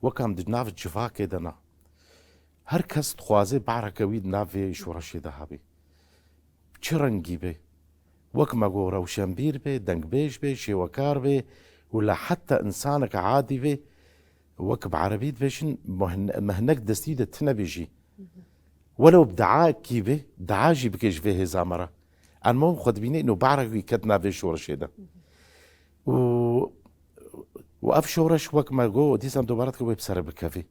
wek em di nav civakê de ne. Her kes dixwaze behreke wî di nav vê şoreşê de hebê. Çi rengî be? Wek me got, rewşenbîr be, dengbêj be, şêwekar be û le heta însaneke adî be, wek bi erebî dibêjin, mehn-, mehnek destî de tune be jî. Welew bi deakî be, dea jî bike ji vê hêza me re. Em xwe dibîne, îno behrek wî ket nav vê şoreşê de. Û, û ev şoreş wek me got, dîsan dubare dike wê bi sere bikevî.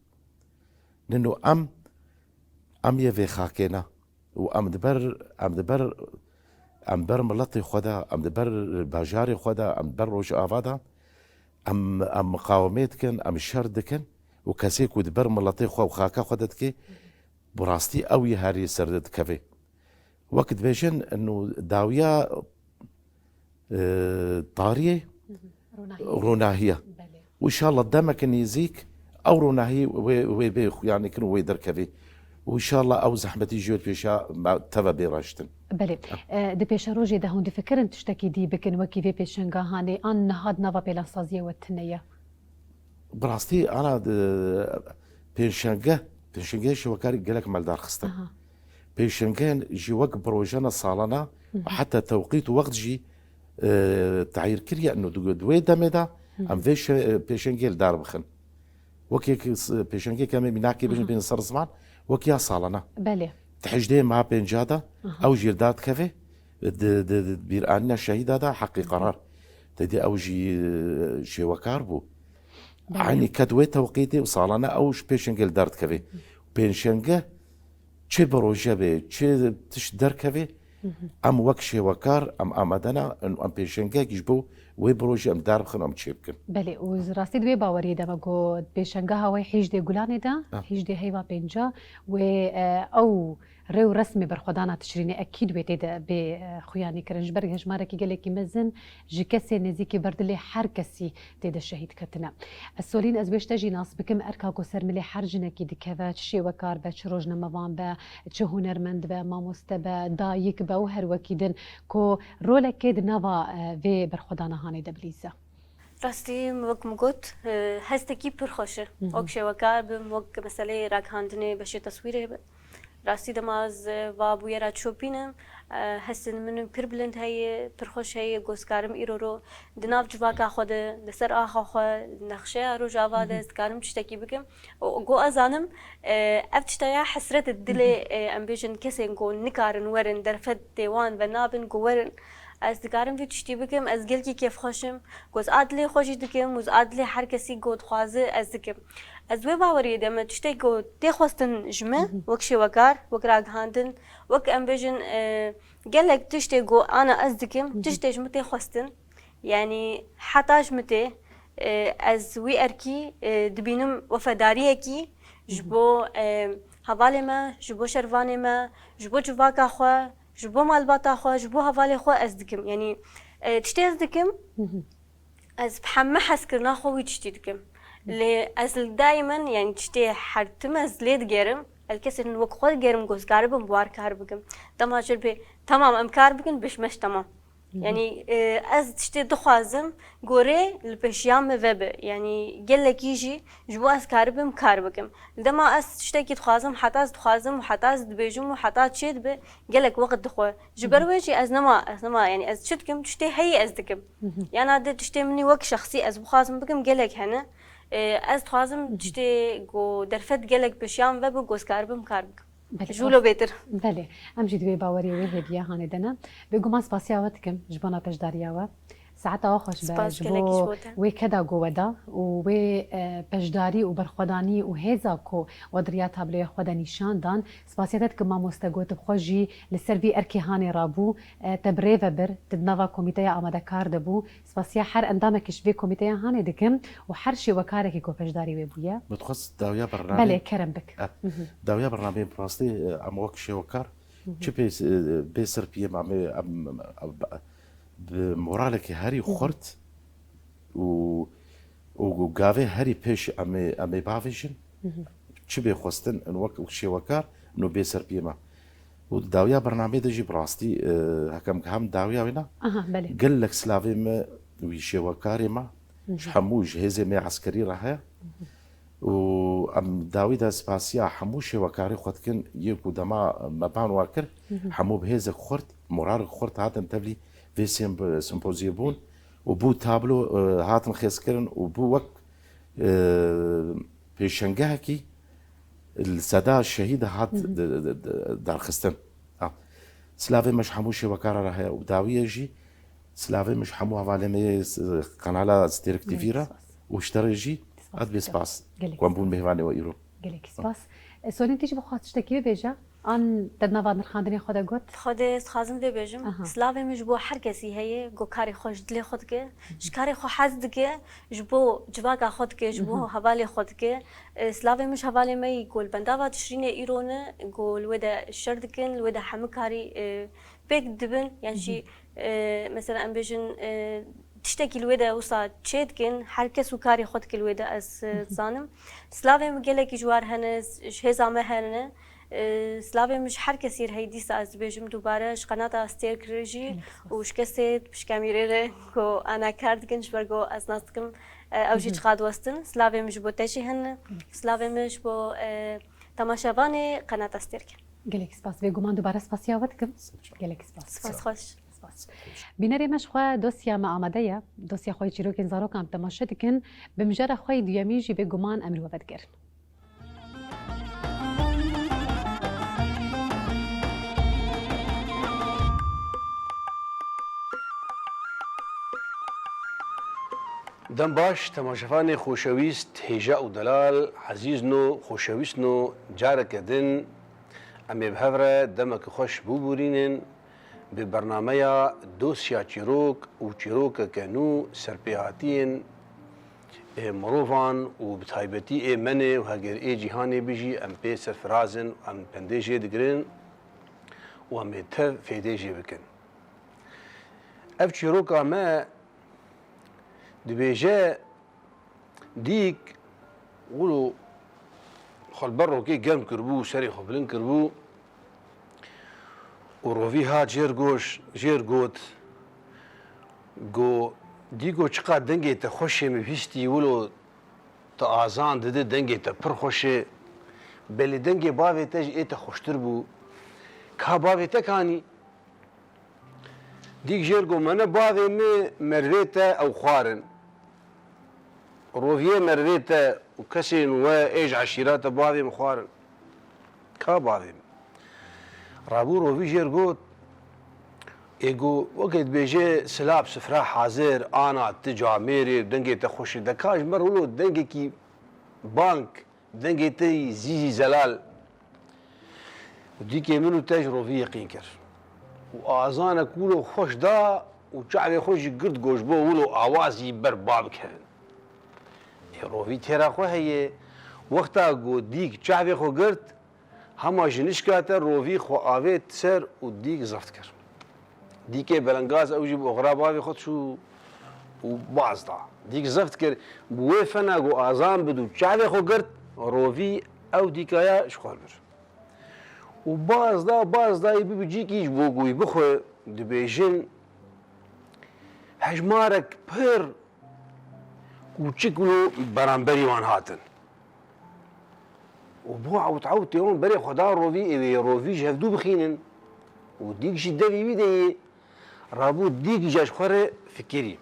Nino em, em yê vê xakê ne. Û em di ber, em di ber, em ber miletê xwe de, em di ber bajarê xwe de, em di ber Rojava de, em, em miqawemê dikin, em şer dikin û kesê ku di ber miletê xwe û xaka xwe de dike, bi rastî ew yê herî ser de dikeve. Wek dibêjin, ino dawiya, e, tariyê Ronahî. Ronahî ye. Belê. Û înşallah demeke nêzîk ew ronahî wê, wê bê xuyanî kirin û wê derkevê. Û înşallah ew zehmetî jî wê pêşa me teve bê raştin. Belê. E, di pêşerojê de hûn difikirin tiştekî dî bikin wekî vê pêşenga hanê an niha di nava pêlansaziyê we tune ye? Bi rastî, ana, e, pêşenge, pêşengehê şêwekarî gelek me li dar xiste. Aha. Pêşengehên jî wek projena salana, Hı hı. heta tewqît û wext jî, e, teyîr kiriye. Ino di, di wê demê de Hı hı. em vê şe-, e, pêşengê li dar bixin. Wek yek s-, pêşengê ke em ê mînakê bêjin Aha. bên ser ziman, wek ya salana. Belê. Di hejdê meha pênca de Aha. ew jî li dar dikeve. Di, di, di bîranîna şehîda de heqî qerar. Te dî ew jî, e, şêwekar bû. Belê. Eynî ket wê tewqîtê û salane ew ji pêşengê li dar dikeve. Pêşenge çi bi roje be, çi tişt derkeve, Hı hı. em wek şêwekar, em amade ne, em, em pêşengek ji bo wê bi roje em dar bixin, em çê bikin. Belê, û rastî di wê baweriyê de me got, pêşengeha wê hîjdê Gulanê de, Ha. hîjdê heyva pênca, wê, e, ew rê û resmê berxwedana Tişrînê ekîd wê tê de bê, e, xuyanî kirin. Ji ber hejmarekî gelekî mezin ji kesê nêzîkî ber dilê her kesî tê de şehîd ketine. Ez Solîn, ez wê ji te jî nas bikim, erka ku ser milê her jinekî dikeve, çi şêwekar be, çi rojnamevan be, çi hunermend be, mamoste be, dayik be û her wekî din ku rolekê di nava, e, vê berxwedana hanê de bilîze. Rastî, wek min got, e, hestekî pir xweş e. Hı hı. Wek şêwekar bim, wek meseleyê ragihandinê beşê teswîrê be. Rastî dema ez va bûyera çopînim, e, hestên min pir bilind heye, pir xweş heye, ku ez karim îro ro di nav civaka xwe de, li ser axa xwe, nexşeya rojava de ez dikarim tiştekî bikim. Û ku ez zanim, e, ev tişta ya hesret dilê, e, em bêjin kesên ku nikarin werin, derfetê wan venabin ku werin. Ez dikarim vî tiştî bikim, ez gelkî kêfxweş im. Ku ez a dilê xwe jî dikim û ez a dilê her kesî ku dixwaze ez dikim. Ez wê baweriyê de me tiştek ku tê xwestin ji me, wek şêwekar, wek ragihandin, wek em bêjin, e, gelek tiştê ku ana ez dikim, tiştê ji min tê xwestin. Yanî heta ji min tê, e, ez wî erkî, e, dibînim wefedariyekî ji bo, e, hevalê me, ji bo şervanê me, ji bo civaka xwe, ji bo malbata xwe, ji bo hevalê xwe ez dikim. Yanî, e, tiştê ez dikim, ez bi heme hezkirina xwe wî tiştî dikim. Lê ez li daimen, yanî tiştê her tim ez lê digerim, ez kesên wek xwe digerim, ku ez karibim bi wan kar bikim. Dema jê re bê, temam, em kar bikin, bêjim ji me ji temam. Yanî, e, ez tiştê dixwazim, gorê li pêşiya me vebe. Yanî gelekî jî ji bo ez karibim kar bikim. Li dema ez tiştekî dixwazim, heta ez dixwazim û heta ez dibêjim û heta çê dibe, gelek wext dixwe. Ji ber wê jî ez nema, ez nema, yanî ez çi dikim, tiştê heyî ez dikim. Yana de tiştê min wek şexsî ez bixwazim bikim, gelek hene. E, ez dixwazim tiştê ku derfet gelek pêşiya me vebe, ku ez karibim kar bikim. Belê, Ji wilo bêtir. Belê. Em jî di wê baweriyê wê hêviya hanê de ne. Bêguman spasiya we dikim ji bona beşdariya we. Saeta we xweş be. Spas ji gelekî ji bo bo te. Wê keda ku we da û wê, e, beşdarî û berxwedanî û hêza ku we di riya tabloya xwe de nîşan dan. Spasiya te dikim mamoste ku tu bi xwe jî li ser vî erkê hanê rabû, e, te bi rê ve bir, tu di nava komîteya amadekar de bû. Spasiya her endamekî ji vê komîteya hanê dikim û her şêwekarekî ku beşdarî wê bûye. Min dixwest dawiya bernameyê Belê, kerem bik. Eh, dawiya bernameyê bi rastî, eh, em wek şêwekar çi pê, eh, bê ser piyê me, em ê, em, em, em, bi moralekî herî xurt û, û gavê herî pêş em ê, em ê bavêjin. Çi bê xwestin, in wek şêwekar, no bê ser piyê me. Û di dawiya bernameyê de jî bi rastî, e, hekem hem dawiya wê ne. Aha, belê. Gelek silavê me wî şêwekarê me, ji hemû ji hêzê me eskerî re heye. Û em dawî de spasiya hemû şêwekarê xwe dikin, yê ku dema me ban wa kir, hemû bi hêzek xurt, moralek xurt hatin tevlî vê sêm-, sempozyê bûn û bû tablo, e, hatin xêzkirin û bû wek, e, pêşengehekî li seda şehîd hat di-, di-, di-, derxistin. Ha. Silavê me ji hemû şêwekara re heye û bi dawiyê jî silavê me ji hemû hevalê me yê s-, qenala Stêrk T V re û ji te re jî ez bê spas. Gelek Ku em bûn mêvanê we îro. Gelekî spas. E, Solîn, tu jî bixwaz tiştekî bibêje? An te di nava nirxandinê xwe de got? Xwedê ez dixwazim vê bêjim. Aha. Silavê min ji bo her kesî heye, ku karê xwe ji dilê xwe dike, ji karê xwe hez dike, ji bo civaka xwe dike, ji bo hevalê xwe dike. E, silavê min ji hevalê me yî ku li bendava Tişrînê îro ne, ku li wê de şer dikin, li wê de hemû karî, e, pêk dibin, yan jî, e, mesela em bêjin, e, tiştekî li wê de wisa çê dikin, her kes û karê xwe dike li wê de ez, e, dizanim. Silavê min gelekî ji war hene, ji hêza me hene. E, silavê min ji her kesî re heye dîsa ez dibêjim dubare, ji qenata Stêrk re jî û ji kesê pişka mîrê re ku ana kar dikin, ji ber ku ez nas dikim, e, ew jî çiqas dostin. Silavê min ji bo te jî hene. Silavê min ji bo, e, temaşevanê qenata Stêrk e. Gelekî spas. Bêguman dubare spasiya we dikim. Gelekî spas. Spas xweş. Spas. Bînerê me ji xwe dosya me amade ye. Dosya xwe yê çîrokên zarokan bi temaşe dikin. Bi mijara xwe yê duyemîn jî bêguman em li we vedigerin. Dem baş, temaşevanê xoşewîst, hêja û delal, ezîzno, xoşewîstno, careke din em ê bi hev re demeke xweş bibûrînin. Bi bernameya Dosya Çîrok û çîrokeke nû serpêhatiyên ê mirovan û bi taybetî ê menê û heger ê cîhanê bijî em pê serfiraz in, em pendê jê digirin û em ê tev fêdê jê bikin. Ev çîroka me dibêje, Dîk wilo xwe li ber rokê germ kiribû û serê xwe bilind kiribû û rovî hat jêr goş, jêr got, got, Dîko, çiqas dengê te xweş e, min bihîstî wilo tu azan didî, dengê te pir xweş e. Belê dengê bavê te ji ê te xweştir bû. Ka bavê te kanî? Dîk jêr got, mene bavê min mervê te ew xwarin. Roviyê mervê te û kesên we ê ji eşîra te bavê min xwarin. Ka bavê min? Rabû rovî jêr got, ê got, weke dibêje silav sifra hazir, ana tu camêrê, dengê te xweş e, de ka ji me re wilo dengekî bang, dengê te yî zî zî zelal. Û dîkê min û te ji rovî yeqîn kir. Û azanek wilo xweş da û çavê xwe jî girt, got ji bo wilo awazî ber ba bikevin. Ê rovî têra xwe heye. Wexta got dîk çavê xwe girt, hema ji nişka te rovî xwe avêt ser û dîk zeft kir. Dîkê belengaz ew jî bi oxira bavê xwe çû û baz da. Dîk zeft kir, bi wê fena got azan bid û çavê xwe girt, rovî ew dîkaya ji xwe bir. Û baz da, baz da, yê bibi cîkî ji bo ku wî bixwe, dibêjin hejmarek pir kûçik wilo beramberî wan hatin. Û bo ewt ewtê wan berê xwe da rovî, ê wê rovî ji hevdû bixînin. Û dîk jî devê wî de yê. Rabû dîk îca ji xwe re fikirî.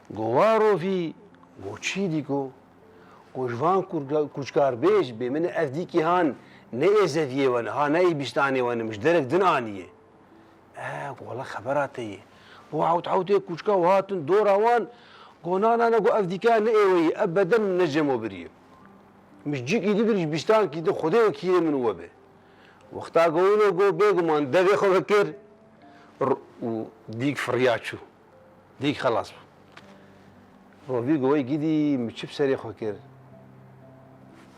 Go wa rovî, go çi dîko? Go ji van kurka-, kuçkarbêj bê min ev dîkî han ne ê zeviyê we ne, ha ne ê bîstanê we ne, min ji derek din aniye. E, go wele xebera te ye. Bo hewt hewtê kuçka û hatin dora wan, go na, na, na, go ev dîka ne ê we ye, ev beden min ne cemo biriye. Min ji cîkî di bir ji bîstankî di Xwedê wekîlê min û we be. Wexta go wilo go bêguman devê xwe vekir r-, û dîk firiya çû. Dîk xelas bû. Rovî go wey gidî min çi bi serê xwe kir.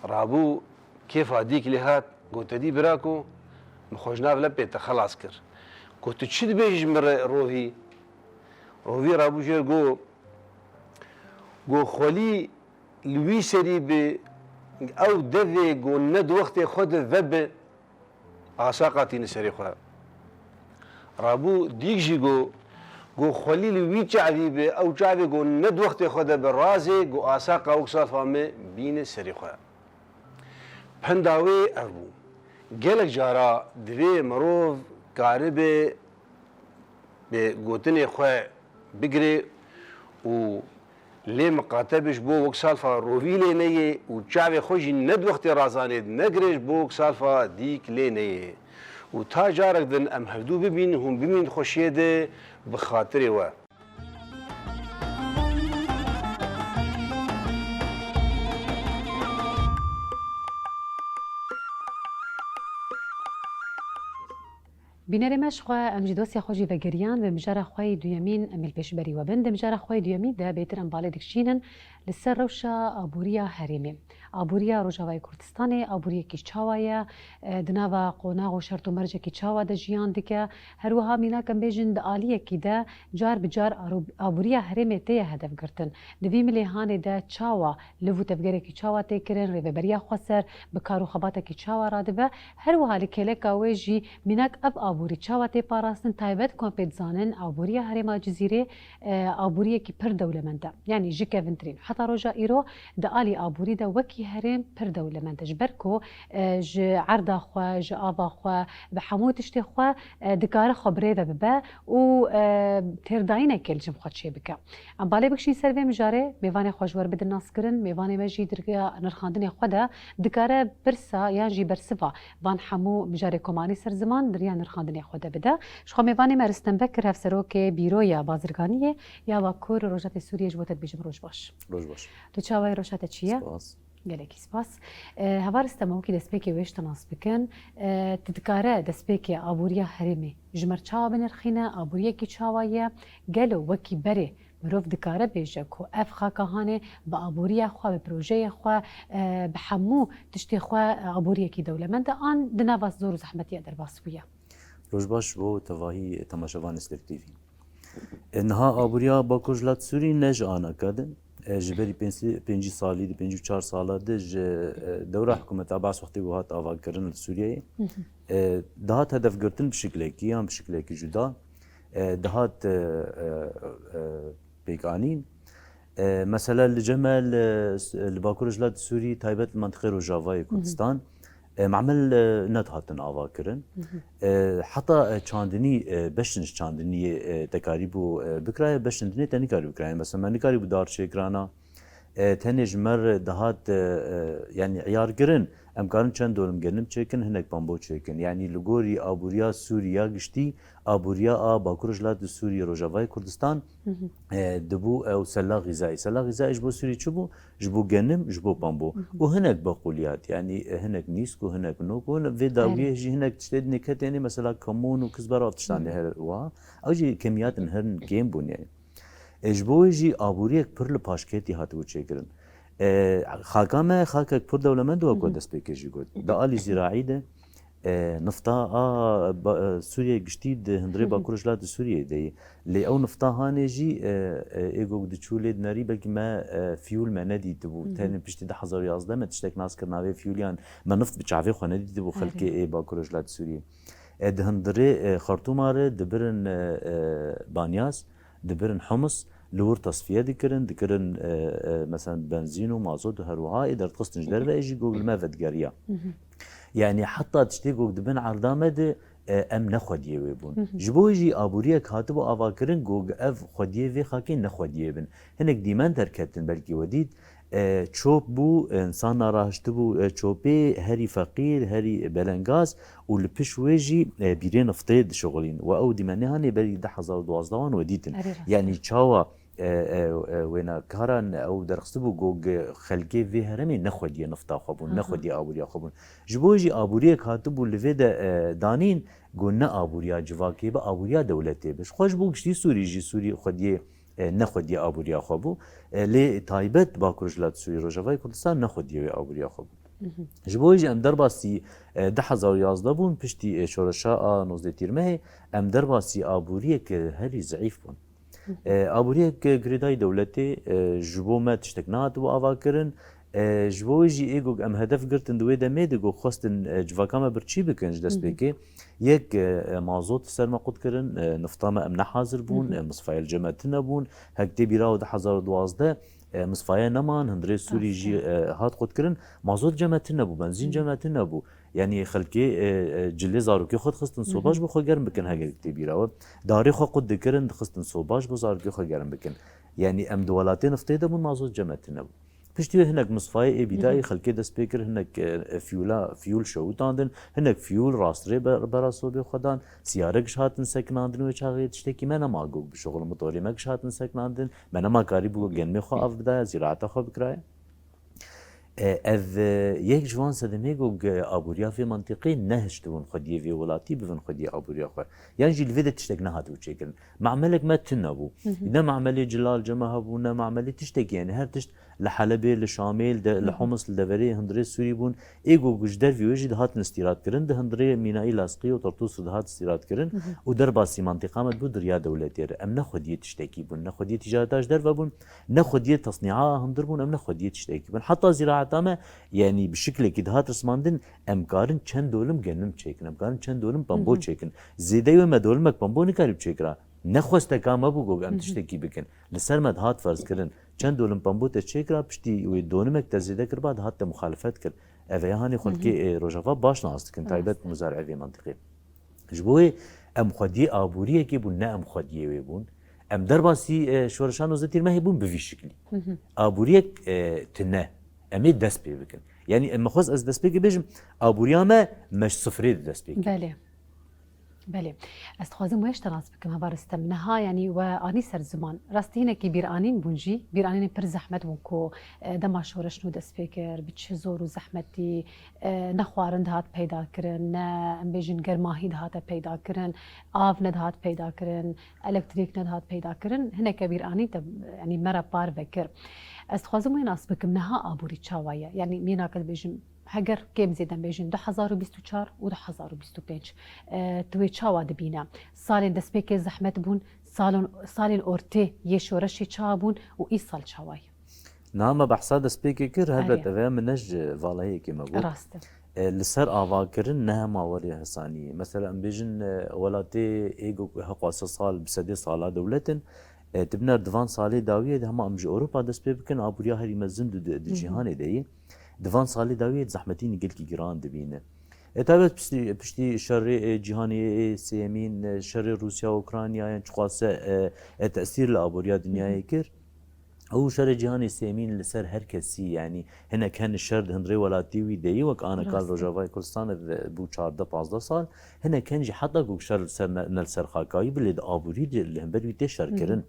Rabû kêfa dîk lê hat, go te dî birako, min xwe ji nav lepê te xelas kir. Go tu çi dibêjî ji min re rovî? Rovî rabû jêr go, go xwelî li wî serî bi ew devê go ne di wextê xwe de vebe, asa qatîne serê xwe. Rabû dîk jî go, go xwelî li wî çavî bi ew çavê go ne di wextê xwe de bi razê, go asa qa wek salfa me bîne serê xwe. Penda wê ev bû. Gelek cara divê mirov karibe bi gotinê xwe bigire û lê miqate be ji bo wek salfa rovî lê neyê û çavê xwe jî ne di wextê razanê de negire ji bo wek salfa dîk lê neyê. Û ta carek din em hevdû bibîn, hûn bimîn di xweşiyê de bi xatirê we. Bînerê me ji xwe, em ji dosya xwe jî vegeriyan, bi mijara xwe yê duyemîn em ê li pêşberî we bin. Di mijara xwe yê duyemîn de bêtir em balê dikişînin li ser rewşa aboriya herêmê. Aboriya Rojavayê Kurdistanê aboriyekî çawa ye? E, di nava qonax û şert û mercekî çawa de jiyan dike? Her wiha mînak em bêjin di aliyekî de car bi car aro-, aboriya herêmê tê ye hedef girtin. Di vî milê hanê de çawa liv û tevgerekî çawa tê kirin, rêveberiya xweser bi kar û xebatekî çawa radibe? Her wiha li kêleka wê jî mînak ev aborî çawa tê parastin, taybet ku em pê dizanin aboriya herêma Cizîrê, e, aboriyekî pir dewlemend e. Yanî ji kevintirîn heta roja îro di alî aborî de wekî herêm pir dewlemend e. Ji ber ku, e, ji erda xwe, ji ava xwe, bi hemû tiştê xwe, e, dikare xwe birêve bibe û, e, têrdayînekê li cem xwe çêbike. Em balê bikişîn ser vê mijarê, mêvanê xwe ji we re bidin naskirin, mêvanê me jî di riya nirxandinê xwe de dikare pirsa yan jî bersiva van hemû mijarê komanî ser ziman di riya nirxandinê xwe de bide. Ji xwe mêvanê me Ristem Bekir, hevserokê Bîroya Bazirganiyê ya Bakur û Rojhilatê Sûriyê ji bo te dibêjim roj baş. Roj baş. Tu çawa yî, rewşa te çi ye? Spas. Gelekî spas. E, heval Ristem, wekî destpêkê wê ji te nas bikin. E, tu dikare destpêkê aboriya herêmê ji me re çawa binirxîne, aboriyekî çawa ye? Gelo wekî berê mirov dikare bêje ku ev xaka hanê bi aboriya xwe, bi projeyê xwe, e, bi hemû tiştê xwe, e, aboriyekî dewlemend e, an di nava zor û zehmetî ya derbas bûye? Roj baş bo tevahî temaşevanê Stêrk T V. E, niha aboriya Bakur Rojhilat Sûrî ne ji anaka de. E, ji berî pêncî, pêncî salî de, pêncî û çar sala de ji, e, dewra hikûmeta Baas wextê ku hat avakirin li Sûriyeyê, e, dihat hedefgirtin bi şiklekî yan bi şiklekî cuda, e, dihat, e, e, e, pêkanîn. E, mesela li cem me li, li Bakur Rojhilat Sûrî, taybet li mentiqê Rojavayê Kurdistan, e, memel, e, nedihatin ava kirin. E, heta, e, çandinî, e, beşin ji çandiniyê, e, te karîbû, e, bikiraye, beşin dinê te nikarî bikiraye. Mesela me nikarîbû dar çêkirana, e, tenê ji me re dihat, e, e, yanî iyarkirin, em karin çend dolim genim çêkin, hinek pambo çêkin. Yanî li gorî aboriya Sûrî ya giştî, aboriya a Bakur Rojhilat Sûrî, Rojavayê Kurdistan, e, dibû ew sela xîzayî. Sela xîzayî ji bo Sûrî çi bû? Ji bo genim, ji bo pambo. Û hinek beqûliyat, yanî, e, hinek nîsk û hinek nok û hinek vê dawiyê jî hinek tiştê dinê ketênê, mesela kemûn û kizber av tiştanê her wiha. Ew jî kemiyatin hirin kêm bûn yanî. E, ji bo wê jî aboriyek pir li paşketî hatibû çêkirin. E, xaka me xakek pir dewlemend e, wek ku destpêkê jî got. Di alî zîraî de, e, nifta a, ba-, e, Sûriyê giştî di hundirê Bakur Rojhilat di Sûriyê de ye. Lê ew nifta hanê jî, e, e, ê gog diçû lê dinerî, belkî me, e, fiyûl me nedîtibû. Tenê piştî du hezar û yazdeh me tiştek nas kir navê fiyûliyan. Me nift bi çavê xwe nedîtibû xelkê ê Bakur Rojhilat Sûriyê. E, di hundirê, e, Xartûma re dibirin, e, e, Banyas, dibirin Humus, li wir tesfiye dikirin, dikirin, e, e, mesela benzîn û mazot û her wiha ê derdixistin ji derve, ê jî gog li me vedigeriya. Yanî heta tiştê gog di bin erda me de, e, em ne xwediyê wê bûn. Ji bo wê jî aboriyek hatibû avakirin, gog ev xwediyê vê xakê ne xwediyê bin. Hinek dîmen derketin, belkî we dît, e, çop bû, e, însan naraştibû, e, çopê herî feqîr, herî belengaz û li piş wê jî, e, bîrê niftê dişixulîn. We ew dîmenê hanê berî du hezar û duwazdeh wan we dîtin. Erê rast e. Yanî çawa, e, e, e, wênekaran ew derxistibû got, xelkê vê heremê ne xwediyê nifta xwe bûn, ne xwediyê aboriya xwe bûn. Ji bo jî aboriyek hatibû li vê de, e, danîn, got ne aboriya civakê be, aboriya dewletê be. Ji xwe ji bo giştî Sûrî jî, Sûrî xwediyê e, ne xwediyê aboriya xwe bû. E, lê taybet Bakur Rojhilat Sûrî, Rojavayê Kurdistan ne xwediyê wê aboriya xwe bû. Ji bo wê jî em derbasî, e, du hezar û yazdeh bûn, piştî, e, şoreşa a nozdeh Tîrmehê, em derbasî aboriyek, e, herî zeîf bûn. E, aboriyek, e, girêdayî dewletê, e, ji bo me tiştek nehatibû avakirin. E, ji bo wê jî ê gog em hedef girtin di wê demê de gog xwestin, e, civaka me birçî bikin ji destpêkê. Yek, e, e, mazot ser me qut kirin, e, nifta me em ne hazir bûn, e, misfaya li cem me tune bûn. Hek tê bîra we du hezar û duwazdeh, e, misfaya neman, hundirê Sûrî jî, e, hat qut kirin. Mazot cem me tune bû, benzîn cem me tune bû. Yanî xelkê, e, e, cilê zarokê xwe dixistin soba ji bo xwe germ bikin, heger tê bîra we. Darê xwe qut dikirin, dixistin soba ji bo zarokê xwe germ bikin. Yanî em di welatê niftê de bûn, mazot cem me tune bû. Piştî wê hinek misfayê ê bîdayî xelkê dest pê kir, hinek, e, fiyûla, fiyûl şewitandin, hinek fiyûl rastrê be-, bera sobê xwe dan, siyarek ji hatin sekinandin wê çaxê tiştekî me nema gog bişuxulin, motorê me giş hatin sekinandin, me nema karîbû genmê xwe av bidaya, zîraeta xwe bikiraya. E, ev, e, yek ji wan sedemê gog, e, aboriya vê mentiqê nehiştibûn xwediyê vê welatî bibin xwediyê aboriya xwe. Yan jî li vê de tiştek nehatibû çêkirin. Me'melek me tune bû. Ne me'melê cilal cema hebû, ne me'melê tiştekî, yanî her tişt li Helebê, li Şamê, li de-, li Humus, li deverê hundirê Sûrî bûn. Ê ku ji dervî wê jî dihatin îstîrad kirin, di hundirê mînayî Lasqî û Tartûs dihat îstîrad kirin û derbasî mentiqa me dibû di riya dewletê re. Em ne xwediyê tiştekî bûn, ne xwediyê tîcareta ji derve bûn, ne xwediyê tesnîa hundir bûn, em ne xwediyê tiştekî bûn. Heta zîraeta me, yanî bi şiklekî dihat rismandin, em karin çend dolim genim çêkin, em karin çend dolim pembo çêkin. Zêdeyê wê me dolimek pembo nikarî çêkira. Ne xwesteka me bû ku em tiştekî bikin. Li ser me dihat ferz kirin. Çend dolim pembo te çêkira, piştî wê donimek te zêde kiriba, dihat te muxalifet kir. Ev ê hanê xelkê, e, Rojava baş nas dikin, taybet muzarê vê mentiqê. Ji bo wê em xwediyê aboriyekê bûn, ne em xwediyê wê bûn. Em derbasî, e, şoreşa nozdeh Tîrmehê bûn bi vî şiklî. Aboriyek, e, tune. Em ê dest pê bikin. Yanî em xwest ez destpêkê bêjim, aboriya me, me ji sifrê di dest pê kir. Belê. Belê. Ez dixwazim we ji te nas bikim, heva Ristem. Niha, yanî we anî ser ziman. Rastî hinekî bîranîn bûn jî. Bîranînên pir zehmet bûn ku, e, dema şoreş nû dest pê kir, bi çi zor û zehmetî, e, ne xwarin dihat peyda kirin, ne, em bêjin, germahî dihate peyda kirin, av nedihat peyda kirin, elektrîk nedihat peyda kirin. Hineke bîranîn te, yanî me re parve kir. Ez dixwazim wê nas bikim, niha aborî çawa ye? Yanî mîna ke dibêjin, heger kêm zêde em bêjin du hezar û bîst û çar û du hezar û bîst û pênc, e, tu wê çawa dibîne? Salên destpêkê zehmet bûn, salon-, salên ortê yê şoreşê çawa bûn û îsal çawa ye? Niha me behsa destpêkê kir, helbet Erê. Ev ê min ne ji valahiyekê me got. Rast e. E, li ser avakirin ne hema werê hesanî ye. Mesela em bêjin, e, welatê ê ku heqwa sed sal, bi sedê sala dewlet in, E, tu biner di van salê dawiyê de hema em ji Ewropa dest pê bikin, aboriya herî mezin di, di, di cîhanê de yî. Di van salê dawiyê de zehmetî gelkî giran dibîne. E, taybet piştî, piştî şerê, e, cîhanê, e, sêyemîn, e, şerê Rûsya û Ukrayna yan çiqase, e, e, tesîr li aboriya dinyayê kir. Ew şerê cîhanê sêyemîn li ser her kesî, yanî hinek hen şer di hundirê welatî wî de yî, wek aneka li Rojavayê Kurdistanê ve bû çardeh pazdeh sal, hinek hen jî heta ku şer li ser ne, ne li ser xaka wî bi, lê di aborî de li hember wî tê şerkirin.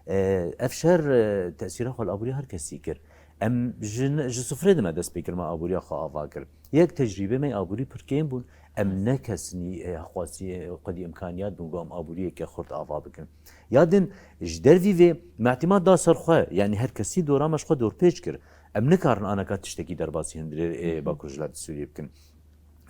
E, ev şer, e, tesîra xwe li aborî her kesî kir. Em ji, ji sifrê de me dest pê kir, me aboriya xwe ava kir. Yek tecrîbê me aborî pir kêm bûn. Em ne kesnî, e, xwestî, e, xwedî imkaniyat bûn ku em aboriyeke xurt ava bikin. Ya din ji dervî vê me îtîmat da ser xwe, yanî her kesî dora me ji xwe dorpêç kir. Em nikarin aneka tiştekî derbasî hundirê, e, Bakur Rojhilatê Sûriyê bikin.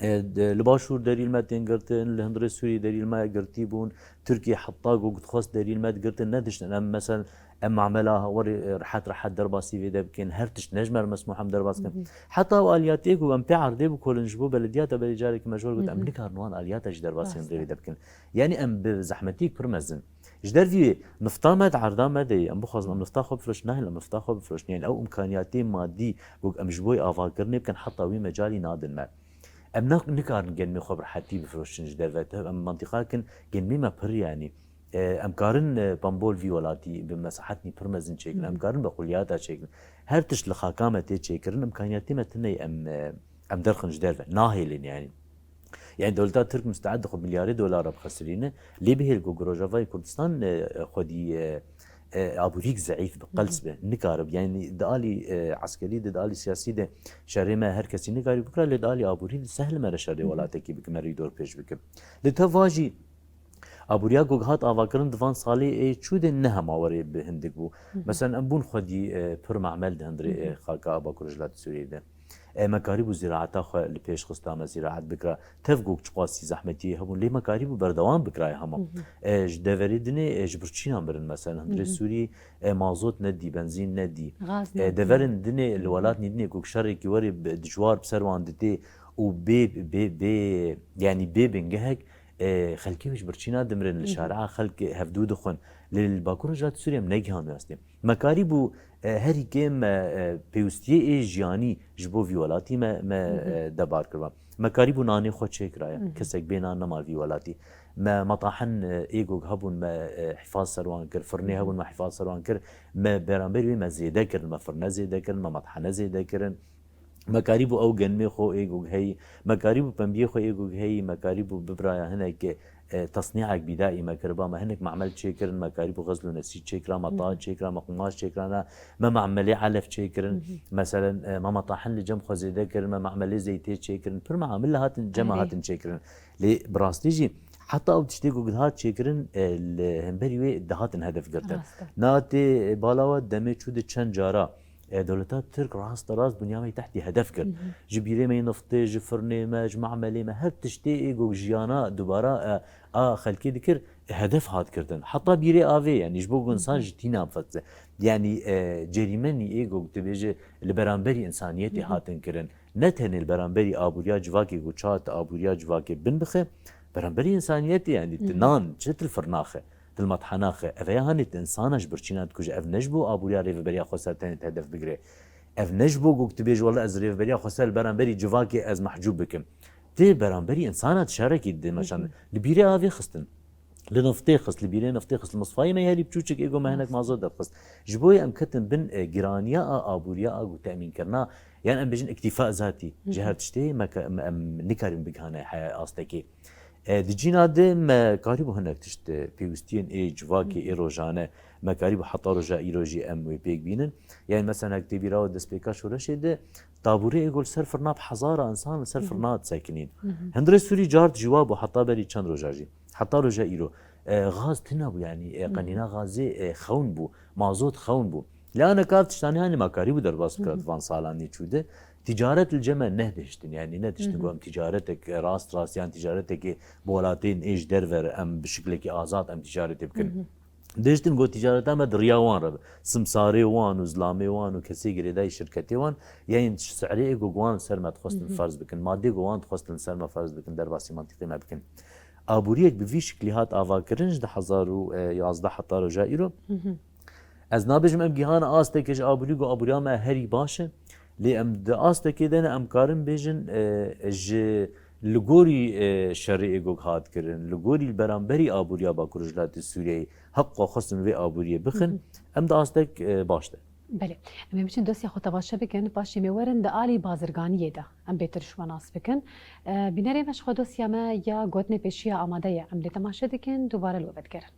E, de, li Başûr derî li me tên girtin, li hundirê Sûriyê derî li me girtî bûn. Tirkiye heta ku dixwest derî li me digirtin, nediştin. Em, meselen, em mamela werê, e, rehet rehet derbasî vê de bikin. Her tişt ne ji me re mesmûh em derbas bikin. Heta ew aliyatê ku em pê erdê bikolin ji bo belediyata berê carekî me ji we got, em nikarin wan aliyata jî derbasî hundirê vê de bikin. Yanî em bi zehmetîk pir mezin. Ji dervî wê nifta me di erda me de ye. Em bixwazin em nifta xwe bifroşin, nahêlin em nifta xwe bifroşin. Yanî ew imkaniyatê madî ku em ji bo avakirinê bikin, heta wî mecalî nadin me. Em ne, nikarin genimê xwe bi rehetî bifroşin ji derve. Em mentiqa kin genimê me pir, yanî, e, em karin, e, pembol vî welatî bi mesahetnî pir mezin çêkin. Em karin bi xuliyata çêkin. Her tişt li xaka me tê çêkirin, imkaniyatê me tune ye em, e, em derxin ji derve. Nahêlin, yanî. Yanî dewleta Tirk musteed xwe milyarê dolar re bixesirîne, lê bihêl ku Rojavayê Kurdistan, e, xwedî, e, e, aborîk zeîf bi, qels bi, nikaribe. Yanî di alî, e, eskerî de, di alî siyasî de şerê me her kesî nikarî bikira, lê di alî aborî de sehl me re şerê welatekî bike, me rî dorpêç bike. Li tev va jî aboriya ku hat avakirin di van salê ê çû de ne hema werê bi hindik bû. Mesela em bûn xwedî, e, pir mamel di hundirê, e, xaka Bakur Rojhilatê Sûriyê de. E, me karîbû zîraeta xwe li pêş xista, me zîraet bikira. Tev gok çiqasî zehmetiyê hebûn, lê me karîbû berdewam bikirayê hema. E, ji deverê dinê, e, ji birçîna mirin, mesela, hundirê Sûrî, e, mazot nedî, benzîn nedî. Gaz E, nedî. Deverin dinê, li welatnî dinê gok şerekî werê bi, dijwar bi ser wan ditê û bê, bê, bê, yanî bê bingehek, e, xelkê wê ji birçîna dimirin, li şare'a xelk hevdû dixwin. Lê li Bakur Rojhilat Sûriyê em negihan wê astê. Me karîbû, e, herî kêm me, e, pêwistiyê ê jiyanî ji bo vî welatî me, me, e, debar kiriba. Me karîbû nanê xwe çêkiraye. Kesek bê nan nema vî welatî. Me metahin, e, ê gog hebûn me, e, hifaz ser wan kir, firnê hebûn me hifaz ser wan kir. Me beramberî wê me zêde kirin, me firne zêde kirin, me methane zêde kirin. Me karîbû ew genimê xwe ê gog heyî, me karîbû pembiyê xwe ê gog heyî, me karîbû bibiraya hinek, e, tesnî'ek bîdaî me kiriba, me hinek mamel çêkirin, me karîbû xezl û nesîc çêkira, me tax çêkira, me qumaş çêkirana, me mamelê elef çêkirin. Meselen, e, me metahin li cem xwe zêde kirin, me mamelê zeytê çêkirin. Pir mamil hatin, cem hatin çêkirin. Lê bi rastî jî heta ew tiştê ku dihat çêkirin, e, li hemberî wê dihatin hedef girtin. Rast e. Niha tê, e, bala we demê çû di çend cara, e, dewleta Tirk raste rast binya me tehtî hedef girt. Ji bîrê me yê niftê, ji firnê me, ji mamelê me, her tiştê ê ku jiyana dubara, e, a xelkê dikir, hedef hat girtin. Heta bîrê avê, yanî ji bo ku insan ji tîna bifetze. Yanî, e, cerîmenî ê ku dibêje li beramberî insaniyetê hatin kirin. Ne tenê li beramberî aboriya civakê ku çat aboriya civakê bin bixe, beramberî insaniyetê, yanî ti nan çi til firnaxe. Dil metehena xe, ev ya hanê ti insana ji birçîna dikuje. Ev ne ji bo aboriya rêveberiya xweser tenê te hedef bigire. Ev ne ji bo ku tu bêjî, wele ez rêveberiya xweser li beramberî civakê ez mehcûb bikim. Ti beramberî insana tu şerekî dimeşan. Li bîrê avê xistin. Li niftê xist, li bîrê niftê xist. Li misfayê me herî piçûçik ê ku me hinek mazot derxist. Ji bo em ketin bin, e, giraniya a aboriya a ku temînkirina, yan em bêjin îktîfa zatî. Ji her tiştê me ke-, em, em nikarîn bigihane he astekê. E, di cîna de me karîbû hinek tişt, e, pêwîstiyên ê civakê, ê rojane, me karîbû heta roja îro jî em wê pêk bînin. Yanî, mesela, hek tê bîra we destpêka şoreşê de, taborê ê ku li ser firna bi hezara insan li ser firna disekinîn. Hundirê Sûrî cart ji wa bû heta berî çend roja jî. Heta roja îro. E, gaz tune bû, yanî, e, qenîna gazê, e, xewn bû. Mazot xewn bû. Lê aneka ev tiştanê hanê me karîbû derbas bikira di van salanê çû de. Ticaret li cem me nedihiştin, yanî nedihiştin ku em ticaretek rast rast yan ticaretekê bi welatên ê ji derve re em bi şiklekî azad em ticaretê bikin. Dihiştin ku ticareta me di riya wan re be. Simsarê wan û zilamê wan û kesê girêdayî şirketê wan, yanî se'rê ê ku wan li ser me dixwestin ferz bikin, madê ku wan dixwestin li ser me ferz bikin, derbasî mantîqê me bikin. Aboriyek bi vî şiklî hat avakirin ji du hezar û yazdeh heta roja îro. Ez nabêjim em gihane astekê ji aborî ku aboriya me herî baş e. Lê em di astekê de ne em karin bêjin, e, ji li gorî, e, şerê ê ku hat kirin, li gorî li beramberî aboriya Bakur Rojhilatê Sûriyeyê hek xwe xwestin vê aboriyê bixin, em di astek, e, baş de. Belê. Em ê biçin dosya xwe temaşe bikin, paşê em ê werin di alî bazirganiyê de em bêtir ji we nas bikin. E, bînerê me ji xwe dosya me ya gotinê pêşiya amade ye. Em lê temaşe dikin, dubare li we vedigerin.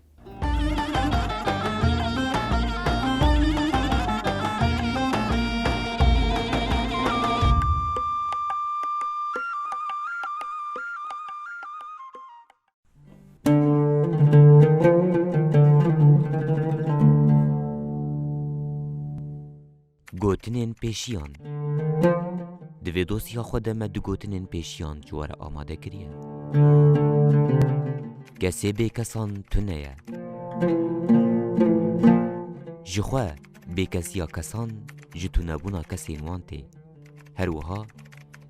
Gotinên pêşiyan. Di vê dosya xwe de me du gotinên pêşiyan ji we re amade kiriye. Kesê bêkesan tune ye. Ji xwe bêkesiya kesan ji tunebûna kesên wan tê. Her wiha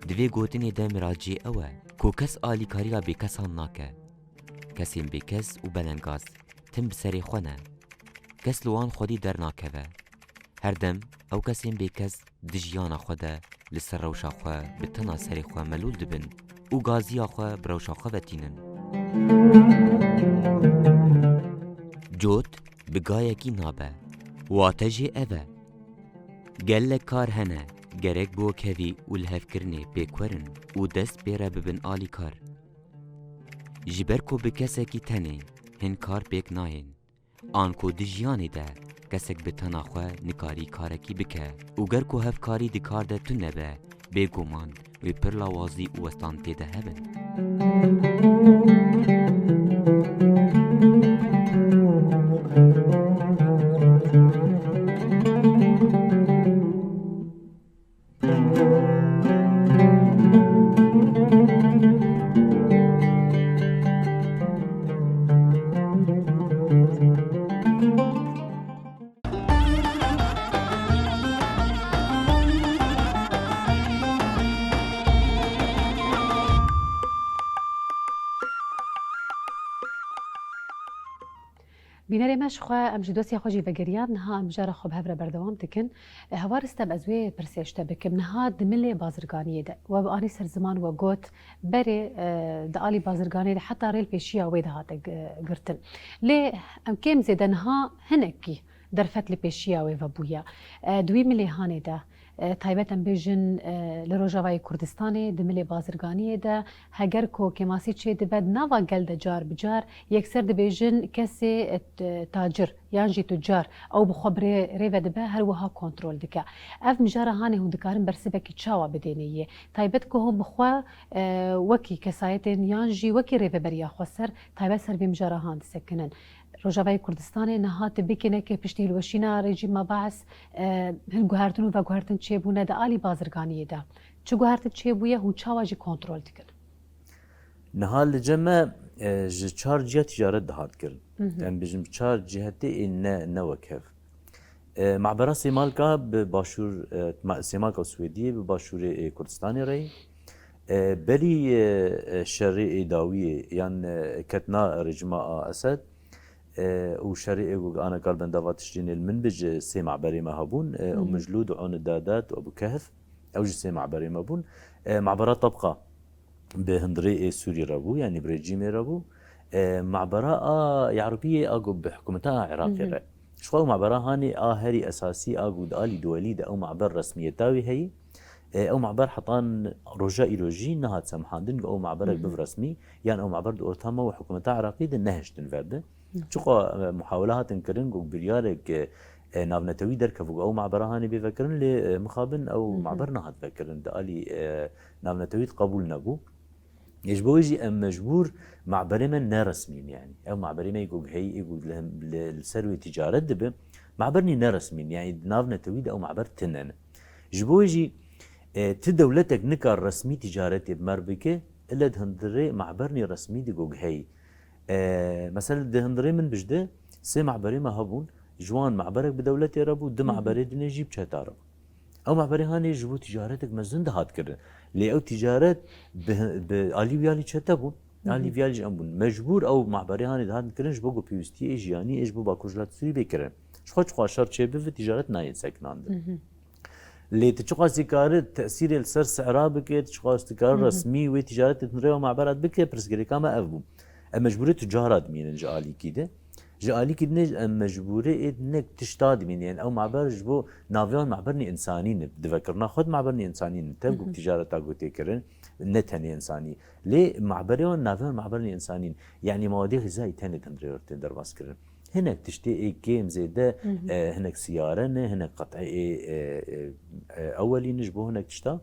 di vê gotinê de miracê ew e ku kes alîkariya bêkesan nake. Kesên bêkes û belengaz tim bi serê xwe ne. Kes li wan xwedî dernakeve. Her dem ew kesên bêkes di jiyana xwe de li ser rewşa xwe bi tena serê xwe melûl dibin û gaziya xwe bi rewşa xwe ve tînin. Cot bi gayekî nabe. Wate jê ev e. Gelek kar hene, gerek bi wekhevî û lihevkirinê pêk werin û dest pê re bibin alîkar. Ji ber ku bi kesekî tenê hin kar pêk nayên. Anku di jiyanê de kesek bi tena xwe nikarî karekî bike û ger ku hevkarî di kar de tune be, bêguman wê pir lawazî û westan tê de hebin. Bînerê me ji xwe, em ji dosya xwe jî vegeriyan, niha em mijara xwe bi hev re berdewam dikin. E, Heval Ristem, ez wê pirsê ji te bikim. Niha di milê bazirganiyê de, we bi anî ser ziman we got, berê, e, di alî bazirganiyê de heta rê li pêşiya wê de hate gi-, girtin. Lê em kêm zêde niha hinekî derfet li pêşiya wê vebûye. E, di wî milê hanê de, e, taybet em bêjin, e, li Rojavayê Kurdistanê, di milê bazirganiyê de, heger ku kêmasî çêdibe, di nava gel de car bi car yekser dibêjin kesê, e, t-, tacir yan jî tucar ew bi xwe bi rê, rê ve dibe, her wiha kontrol dike. Ev mijara hanê hûn dikarin bersivekî çawa bidêne yê? Taybet ku hûn bi xwe, e, wekî kesayetên yan jî wekî rêveberiya xweser taybet ser vê mijara han disekinin. Rojavayê Kurdistanê niha ti bikêneke piştî hilweşîna rejîma Baes, e, hin guhertin û veguhertin çêbûne di alî bazirganiyê de. Çi guhertin çêbûye, hûn çawa jî kontrol dikin? Niha li cem me, e, ji çar ciya ticaret dihat kirin. Hı hı. Em bijim çar cihetê ê ne, ne wek hev. E, Mabera Sêmalka bi başûr, e, ma-, Sêmalka Swêdiyê bi başûrê ê Kurdistanê re yî. E, berî, e, e, şerê ê dawiyê yan, e, ketina rejîma a Esed, e, û şerê ê ku ana kar bendava tişrînê li min bi ji sê maberê me hebûn, e, û Hı hı. Mijlûd, Ûn Dadat û Ebû Kehf, ew jî sê maberê me bûn. E, Mabera Tabqa bi hundirê ê Sûrî re bû, yanî bi rejîmê re bû. E, mabera a Ye'rûbiyê a ku bi hikûmeta a Iraqê Hı hı. re. Ji xwe ew mabera hanê a herî esasî a ku di alî duwelî de ew maber resmiyeta wî heyî. E, ew maber hetan roja îro jî nehat semhandin ku ew maberek Hı hı. biv resmî, yan ew maber di ortama û hikûmeta Iraqî de nehiştin ver de. Hı hı. Çiqa, e, muhawele hatin kirin ku biryarek, e, e, navnetewî derkeve ku ew mabera hanê bê vekirin, lê, e, mixabin ew Hı hı. maber nehat vekirin. Di alî, e, navnetewî de qebûl nebû. Ê, ji bo wê jî em mecbûr maberê me neresmîn, yanî. Ew maberê me ku heyî, ê ku li, li, li ser wê ticaret dibe, maber nî neresmîn, yanî di nav netewî de ew maber tune ne. Ji bo wê jî, e, ti dewletek nikar resmî ticaretê bi me re bike, ile di hundirê maber nî resmî di ku heyî. E, mesela di hundirê min bijde, sê maberê me hebûn, ji wan maberek bi dewletê re bû, du Hı hı. maberê dinê jî bi çeta re bû. Ew maberê hanê ji bo ticaretek mezin dihat kirin. Lê ew ticaret bi, bi alî wî alî çete bûn. Alî vî alî jî em bûn. Mecbûr ew mehberê hanê dihatin kirin ji bo ku pêwîstiyê ê jiyanî ê ji bo Bakur Rojhilat Sûrî bê kirin. Ji xwe çiqas şer çêbibe, tîcaret nayên sekinandin. Lê tu çiqas dikare tesîrê li ser sehra bike, tu çiqas dikare resmî wê tîcaretê di rêya mehberat bike, pirsgirêka me ev bû. Em mecbûrê tucara dimînin ji alîkî de. Ji alîkî dinê em mecbûrê ê hinek tişta dimînin. Yani ew mehber ji bo navê wan mehberên însanî ne. Divekirina xwe di mehberên însanî ne. Tev ku ticareta ku tê kirin, ne tenê însanî. Lê mehberê wan navê wan mehberên însanî ne. Yani mawadê xîzayî tenê di hundirê tê derbas kirin. Hinek tiştê ê kêm zêde, e, hinek siyare ne, hinek qet'ê ê, e, e, e, ewelî ne ji bo hinek tişta.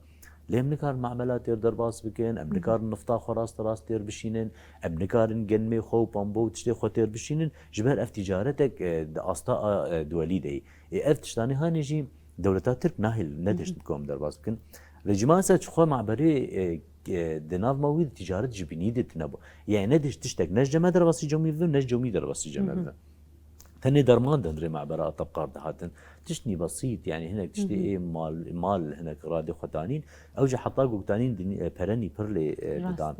Lê em nikarin mamela têr derbas bikin, em nikarin nifta xwe rast rast têr bişînin, em nikarin genmê xwe û pambo û tiştê xwe têr bişînin, ji ber ev ticaretek, e, di asta a, e, duwelî de ye. Ê ev tiştanê hanê jî dewleta Tirk nahêl, nedişt ku em derbas bikin. Lê ji masa çi xwe maberê, e, e, di nav ma wî de ticaret ji bînî de tine bû. Yani nedişt tiştek ne ji cem me derbasî cemî bibin, ne ji cemî derbasî cem me bibin. Tenê derman di hundirê mabera tebqar dihatin. Tiştnî besît, yani hinek tiştê ê mal, mal hinek radê xwe danîn. Ew jî heta ku tanîn din, e, perenî pir lê, e, didan.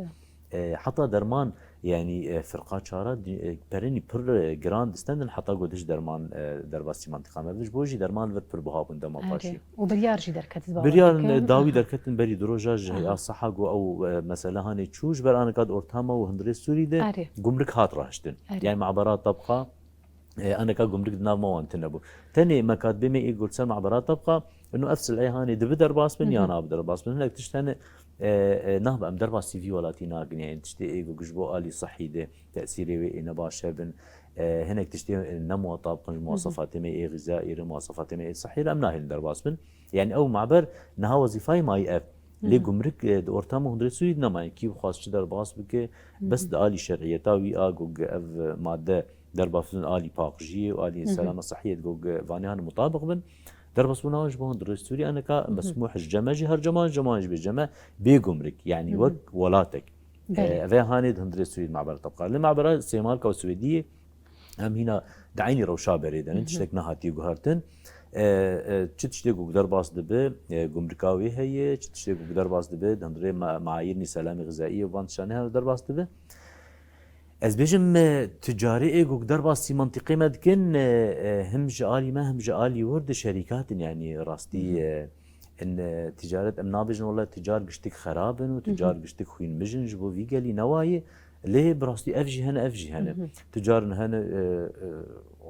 E, heta derman, yani, e, firqa çara di-, e, perenî pir, e, giran distendin heta ku diş derman, e, derbasî mantiqa me. Ji bo jî derman vir pir buha bûn dema paşî. Û biryar jî derket, ez bawer dikim. Biryar, e, dawî derketin berî du roja ji Heya Seha ku ew, e, mesele hanê çû, ji ber anika di ortama û hundirê Sûrî de gumrik hat rahiştin. Yani mabera tebqa, e, aneka gumrik di nav me wan tune bû. Tenê mekatbê me ê got ser mabera tebqa, ino ev sil'ê hanê dibi derbas bin ya nabi derbas bin. Hinek tişt hene, e, e, nabe em derbasî vî welatî nakin. Yani tiştê ê got ji bo alî sehî de tesîrê wê ê ne baş hebin. E, hinek tiştê ne muwatabqin ji muwasafatê me ê xîzayî re, muwasafatê me ê sehî re em nahêlin derbas bin. Yani ew maber niha wezîfayê mayî ev. Lê gumrik, e, di ortama hundirê Sûrî de nemaye. Kî bixwaz çi derbas bike, bes di alî şer'iyeta wî a ku ev madde derbas bin alî paqijiyê û alî selama sehiyê ku vanê han mutabiq bin. Derbas bûna ji bo hundirê Sûrî aneka mesmûh ji cem me jî her ceman, ceman jî bê cem me bê gumrik. Yani wek welatek. E, ev ê hanê di hundirê Sûrî de mabera tebqa. Li mabera Sêmalka û Swêdiyê Em hîna di eynî rewşa berê de ne, tiştek nehatiye guhertin. E, e, çi tiştê ku derbas dibe, e, gumrika wê heye, çi tiştê ku derbas dibe, di hundirê ma-, maayîrnî selamê xizayî û van tiştanê hene derbas dibe. Ez bêjim, e, ticarê ê ku derbasî mantîqê me dikin, e, e, him ji alî me, him ji alî wir di şerîkatin, yanî rastî, e, in, e, ticaret, em nabêjin wele ticar giştik xerab in û ticar giştik xwînmij in, ji bo vî gelî newayê. Lê bi rastî ev jî hene, ev jî hene. Ticarin hene, e, e,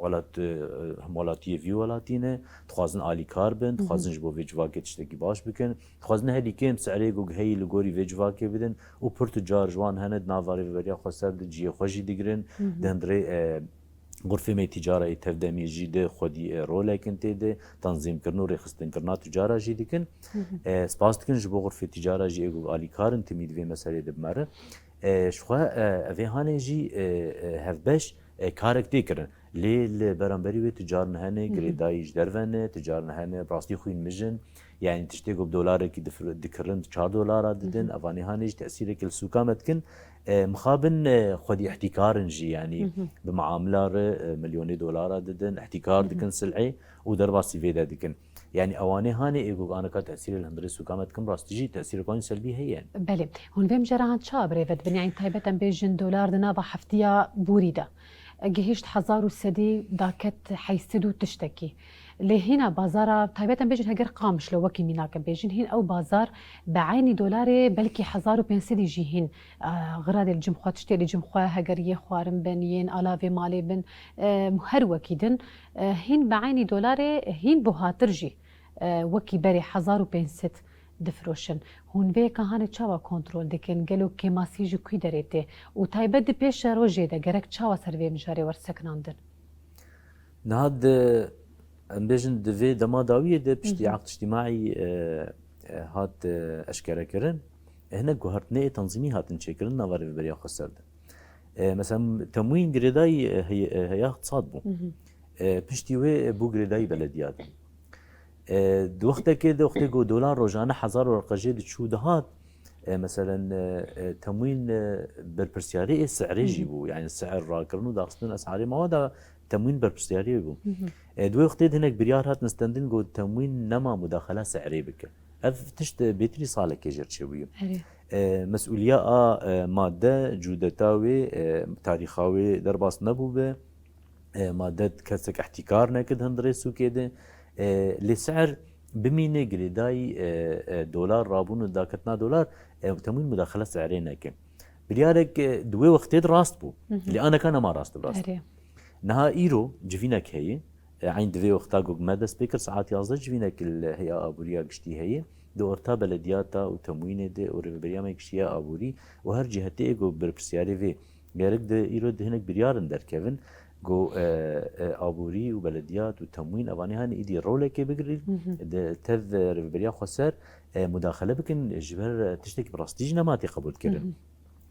welat, e, hemwelatiyê vî welatî ne, dixwazin alîkar bin, dixwazin ji bo vê civakê tiştekî baş bikin, dixwazin herî kêm se'rê ku heyî li gorî vê civakê bidin û pir tucar ji wan hene di nava rêveberiya xweser de cihê xwe jî digirin, di hundirê, e, xurfê me tîcara ê tevdemî jî de xwedî, e, rolek in tê de, tanzîmkirin û rêxistinkirina tucara jî dikin. E, spas dikin ji bo xurfê tîcara jî ê ku alîkar in timî di vê meselê de bi me re. E, ji xwe, e, evê hanê jî, e, e, hevbeş, e, karek tê kirin. Lê li beramberî wê tucarin hene, girêdayî ji derve ne, tucarin hene, bi rastî xwînmij in. Yani tiştê ku bi dolarekî difir-, dikirin, çar dolara didin, evanê hanê jî tesîrekî li sûka me dikin. E, mixabin, e, xwedî ihtîkar in jî, yani bi miamila re, e, milyonê dolara didin, ihtîkar dikin sil'ê û derbasî vê de dikin. Yani ewanê hanê ê ku aneka tesîrê li hundirê sûka me dikin, rastî jî tesîrek wan selbî heye. Belê. Hûn vê mijara han çawa birêve dibin? Yani taybet em bêjin dolar di nava heftiya borî de gihişt hezar û sedî daket heyşt sed û tiştekî. Lê hîna bazara taybet em bêjin heger Qamişlo wekî mînak em bêjin, hîn ew bazar bi eynî dolarê belkî hezar û pênc sedî jî hîn, e, xiradê li cim xwe tiştê li cim xwe heger yê xwarin bin, yên alavê malê bin, e, her wekî din. E, hîn bi eynî dolarê hîn buhatir jî, e, wekî berê hezar û pênc sed difiroşin. Hûn vê yeka hanê çawa kontrol dikin? Gelo kêmasî ji kû derê tê? Û taybet di pêşerojê de gerek çawa ser vê mijarê were sekinandin? Niha di, em bêjin di vê dema dawiyê de piştî Hı hı. Aqd Îctîmaî, e, e, hat, e, eşkerekirin, e, hinek guhertinê ê tanzîmî hatin çêkirin nava rêveberiya xweser de. E, mesela temwîn girêdayî, e, hey-, e, heya îqtisad bû. Hı hı. E, piştî wê, e, bû girêdayî belediya de. E, di wextekê de, wextê ku dolar rojane hezar werqe jê diçû dihat, e, meselen, e, e, temwîn, e, berpirsiyarê ê se'rê jî Hı hı. bû. Yani se'r rakirin û daxistin es'arê mawada Temwîn berpirsiyarî wê bû. E, di wê wextê de hinek biryar hatin stendin, got temwîn nema mudaxela si'rê bike. Ev tişt, e, bêtirî salekê jêr çêbûye. Erê. E, mesûliya a, e, madde, cûdeta wê, e, tarîxa wê derbas nebûbe. E, madde kesek ihtîkar nekir di hundirê sûkê de. E, lê si'r bimîne girêdayî, e, e, dolar rabûn û daketina dolar, e, temwîn mudaxela si'rê neke. Biryarek, e, di wê wextê de rast bû. Lê aneka nema rast bi rast. Erê. Niha îro civînek heye. E, eyn di vê wexta ku me dest pê kir, saet yazdeh civînek li Heya Aboriya Giştî heye. Di orta belediyata û temwînê de û rêveberiya me giştî ya aborî û her cihetê ku berpirsiyarê vê gerek di îro di hinek biryarin derkevin ku, e, e, aborî û belediyat û temwîn evanê hanê îdî rolekê bigirin. Di tev, e, rêveberiya xweser, e, mudaxele bikin, ji ber, e, tiştekî bi rastî jî nema tê qebûl kirin.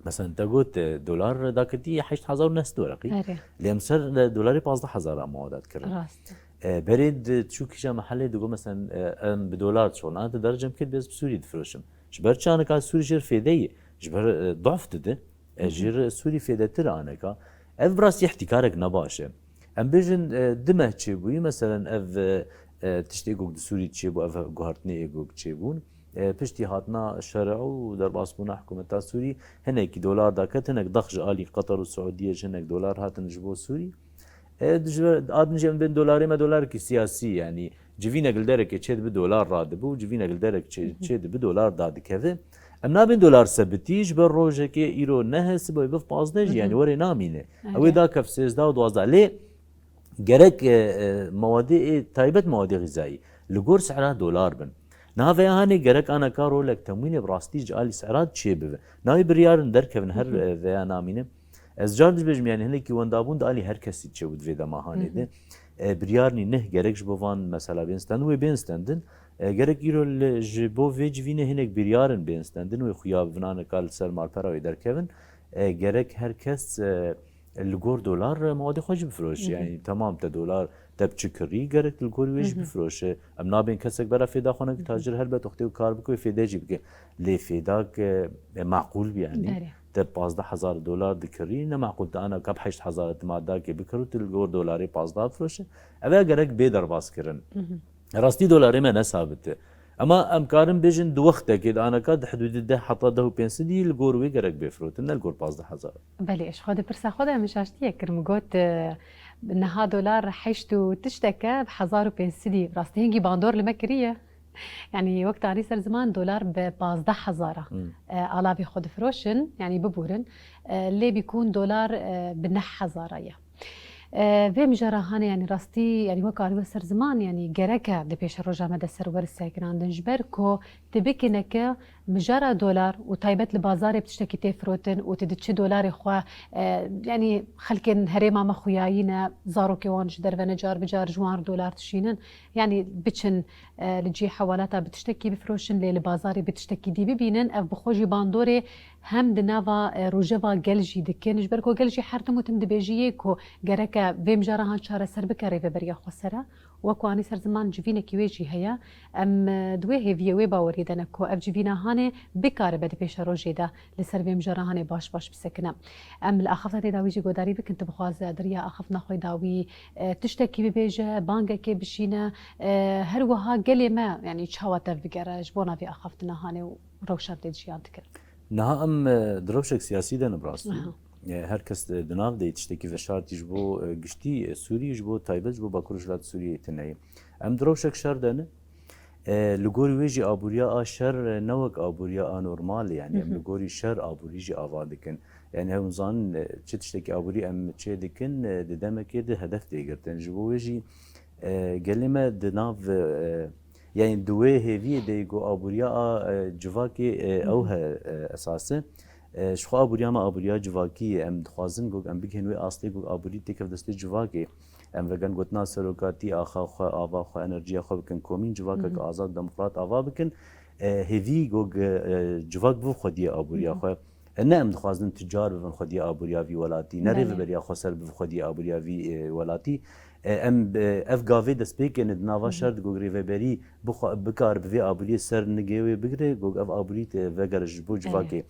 Mesela te got, e, dolar daketî heşt hezar û neh sed wereqî. Erê. Lê em ser, e, dolarê pazdeh hezar a muadat kirin. Rast. E, berê di çû kîja mehelê digot, mesela, e, em bi dolar diçolin. Ana te dercem kê dibêz bi Sûrî difiroşim. Ji ber çi aneka Sûrî jêr fêde ye. Ji ber, e, dof dide. E, jêr Sûrî fêdetir aneka. Ev bi rastî ihtîkarek ne baş e. Em bêjin, e, di meh çêbûyî, meselen ev, e, e, tiştê ku di Sûrî çêbû, ev guhertinê ê ku çêbûn. E, piştî hatina şer'û û derbasbûna hikûmeta Sûrî, hinekî dolar daket, hinek dax ji alî Qatar û Siûdiyê ji hinek dolar hatin ji bo Sûrî. E, ji ber, adin jî em bên dolarê me dolarkî siyasî, yanî civînek li derekê çêdibi dolar radibi û civînek li derek çê-, çêdibi dolar dadikeve. Em nabên dolar sebitî, ji ber rojekê îro neh e, siboyê biv pazdeh jî, yanî werê namîne. Ew ê dakev sêzdeh û duwazdeh. Lê gerek, e, e, mewadê ê taybet, mewadê xîzayî li gor sehra dolar bin. Niha veya hanê gerek aneka rolek temwînê bi rastî ji alî sehra çêbibe. Navê biryarin derkevin her, e, veya namîne. Ez car dibêjim, yanî hinekî wendabûn di alî her kesî çêbû di vê dema hanê de. E, biryarnî neh gerek ji bo van mesela bên stendin, wê bên stendin. E, gerek îro li, ji bo vê civînê hinek biryarin bên stendin, wê xuya vinaneka li ser malpera wê derkevin. E, gerek her kes, e, li gor dolar, e, mewedê xwe jî bifiroşe. Yanî temam te dolar te bi çi kirî, gerek li gor wê jî bifiroşe. Em nabên kesek bera fêda xwe neke, tacir helbet wextê û kar bike wê fêde jî bike. Lê fêdak, e, e, maqûl bî, yanî. Erê. Te pazdeh hezar dolar dikirî, ne maqûl te ana kap heşt hezar te madakê bikir û tu li gor dolarê pazdeh firoşe. Ev ya gerek bê derbas kirin. Rastî dolarê me ne sabit e. Ema em karin bêjin di wextekê de aneka di hidûdê deh heta deh û pênc sedî li gor wê gerek bê firotin, ne li gor pazdeh hezar. Belê, ji xwe di pirsa xwe de min şaştiyek kir. Min got, e, niha dolar heşt û tişteke bi hezar û pênc sedî. Rastî hingî bandor li me kiriye. Yanî wek tanî ser ziman dolar bi pazdeh hezar a, e, alavê xwe difiroşin, yanî bibûrin. E, lê bîkûn dolar, e, bi neh hezar a ye. E, vê mijara hanê, yanî rastî, yanî wek anî we ser ziman, yanî gereke di pêşeroja me de ser were sekinandin, ji ber ku tu bikî neke mijara dolar û taybet li bazarê bi tiştekî tê firotin û tu diçî dolarê xwe, e, yanî xelkên herêma me xuyayî ne, zarokê wan ji derve ne car bi car ji wan re dolar dişînin, yanî biçin, e, li cihê hewalata bi tiştekî bifiroşin, lê li bazarê bi tiştekî dî bibînin, ev bi xwe jî bandorê hem di nava, e, rojeva gel jî dikin, ji ber ku gel jî her tim û tim dibêjî yê ku gereke vê mijara han çareser bike, rêveberiya xwesere. Wek ku anî ser ziman civînekî wê jî heye. Em, e, di wê hêviyê, wê baweriyê de ne ku ev civîna hanê bikaribe di pêşerojê de li ser vê mijara hanê baş baş bisekine. Em li axafta tê dawî jî godarî bikin, tu bixwaze di riya axaftina xwe dawî, e, tiştekî bibêje, bangekê bişîne, e, her wiha gelê me, yanî çawa tev bigere ji bona vê axaftina hanê û rewşa tê de jiyan dikir? Niha em, e, di rewşek siyasî de ne bi rastî. Aha. E, her kes, e, di nav de tiştekî veşartî ji bo, e, giştî, e, Sûrî, ji bo taybet, ji bo Bakur Rojhilat Sûriyê tune ye. Em di rewşek şer de ne. E, li gorî wê jî aboriya a şer, e, ne wek aboriya a normal e, yanî em li gorî şer aborî jî ava dikin. Yanî hûn zanin, e, çi tiştekî aborî em çê dikin, e, di demekê de hedef tê girtin. Ji bo wê jî, e, gelê me di nav, e, yanî di wê hêviyê de ku aboriya a, e, civakê, e, ew he, e, esas e. E, ji xwe aboriya me aboriya civakî ye. Em dixwazin ku em bigihên wê astê ku aborî têkev destê civakê. Em vegen gotina serokatî, axa xwe, ava xwe, enerjiya xwe bikin komîn, civakek azad, demokrat ava bikin. E, hêvî ku, e, civak bibe xwediyê aboriya xwe. E, ne em dixwazin tucar bibin xwediyê aboriya vî welatî, ne rêveberiya xweser bibe xwediyê aboriya vî, e, welatî. E, em, e, ev gavê destpêkê ne di nava şer de ku rêveberî bixwe-, bikar bi vê aboriyê ser nigê wê bigire, ku ev aborî te vegere ji bo civakê.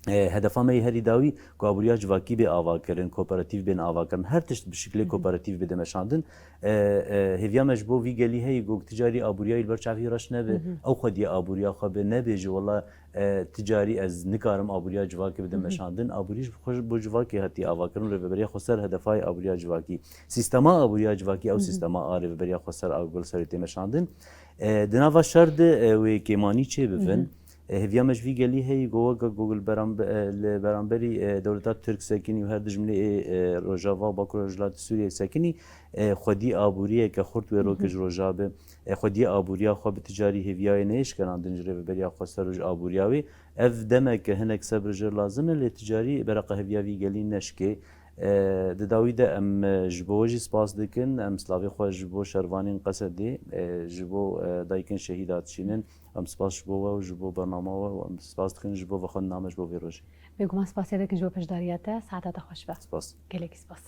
e, hedefa me yê herî dawî ku aboriya civakî bê avakirin, kooperatîf bên avakirin, her tişt bi şiklê kooperatîf bide meşandin. E, e, hêviya me ji bo vî gelî heye ku ticarî aboriya yî li ber çavî reş nebe, ew xwediyê aboriya xwe be, nebêje wela, e, ticarî ez nikarim aboriya civakê bide meşandin. Aborî ji xwe bo civakê hatiye avakirin, Rêveberiya Xweser hedefa ye aboriya civakî. Sîstema aboriya civakî ew sîstema a Rêveberiya Xweser a ku li ser tê meşandin. E, di nava şer de, e, wê kêmanî çêbibin. E, hêviya me ji vî gelî heye ku weke ku li berambe-, e, li beramberî, e, dewleta Tirk sekinî û her dijminê ê, e, Rojava û Bakur Rojhilatê Sûriyeyê sekinî, e, xwedî aboriyeke xurt wê roke ji roja be. E, xwediyê aboriya xwe bi ticarî hêviyayê neyê şikenandin ji Rêveberiya Xweser û ji aboriya wê. Ev demeke hinek sebir jê lazim e, lê ticarî bereqa hêviya vî gelî neşkê. E, di dawî de em, e, ji bo we jî spas dikin. Em silavê xwe ji bo şervanên Qesedê, e, ji bo, e, dayikên şehîda dişînin. Em spas ji bo we û ji bo bernama we û em spas dikin ji bo vexwendina me ji bo vê rojê. Bêguman spasiya dikin ji bo beşdariya te. Saeta te xweş be. Spas. Gelekî spas.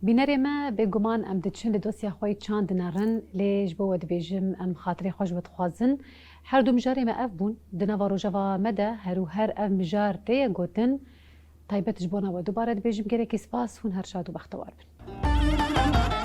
Bînerê me, bêguman em diçin li dosya xwe yî çand dinerin, lê ji bo we dibêjim, em xatirê xwe ji we dixwazin. Her du mijarê me ev bûn. Di nava rojeva me de her û her ev mijar tê ye gotin. Taybet ji bona we dubare dibêjim, gelekî spas, hûn her şad û bextewar bin.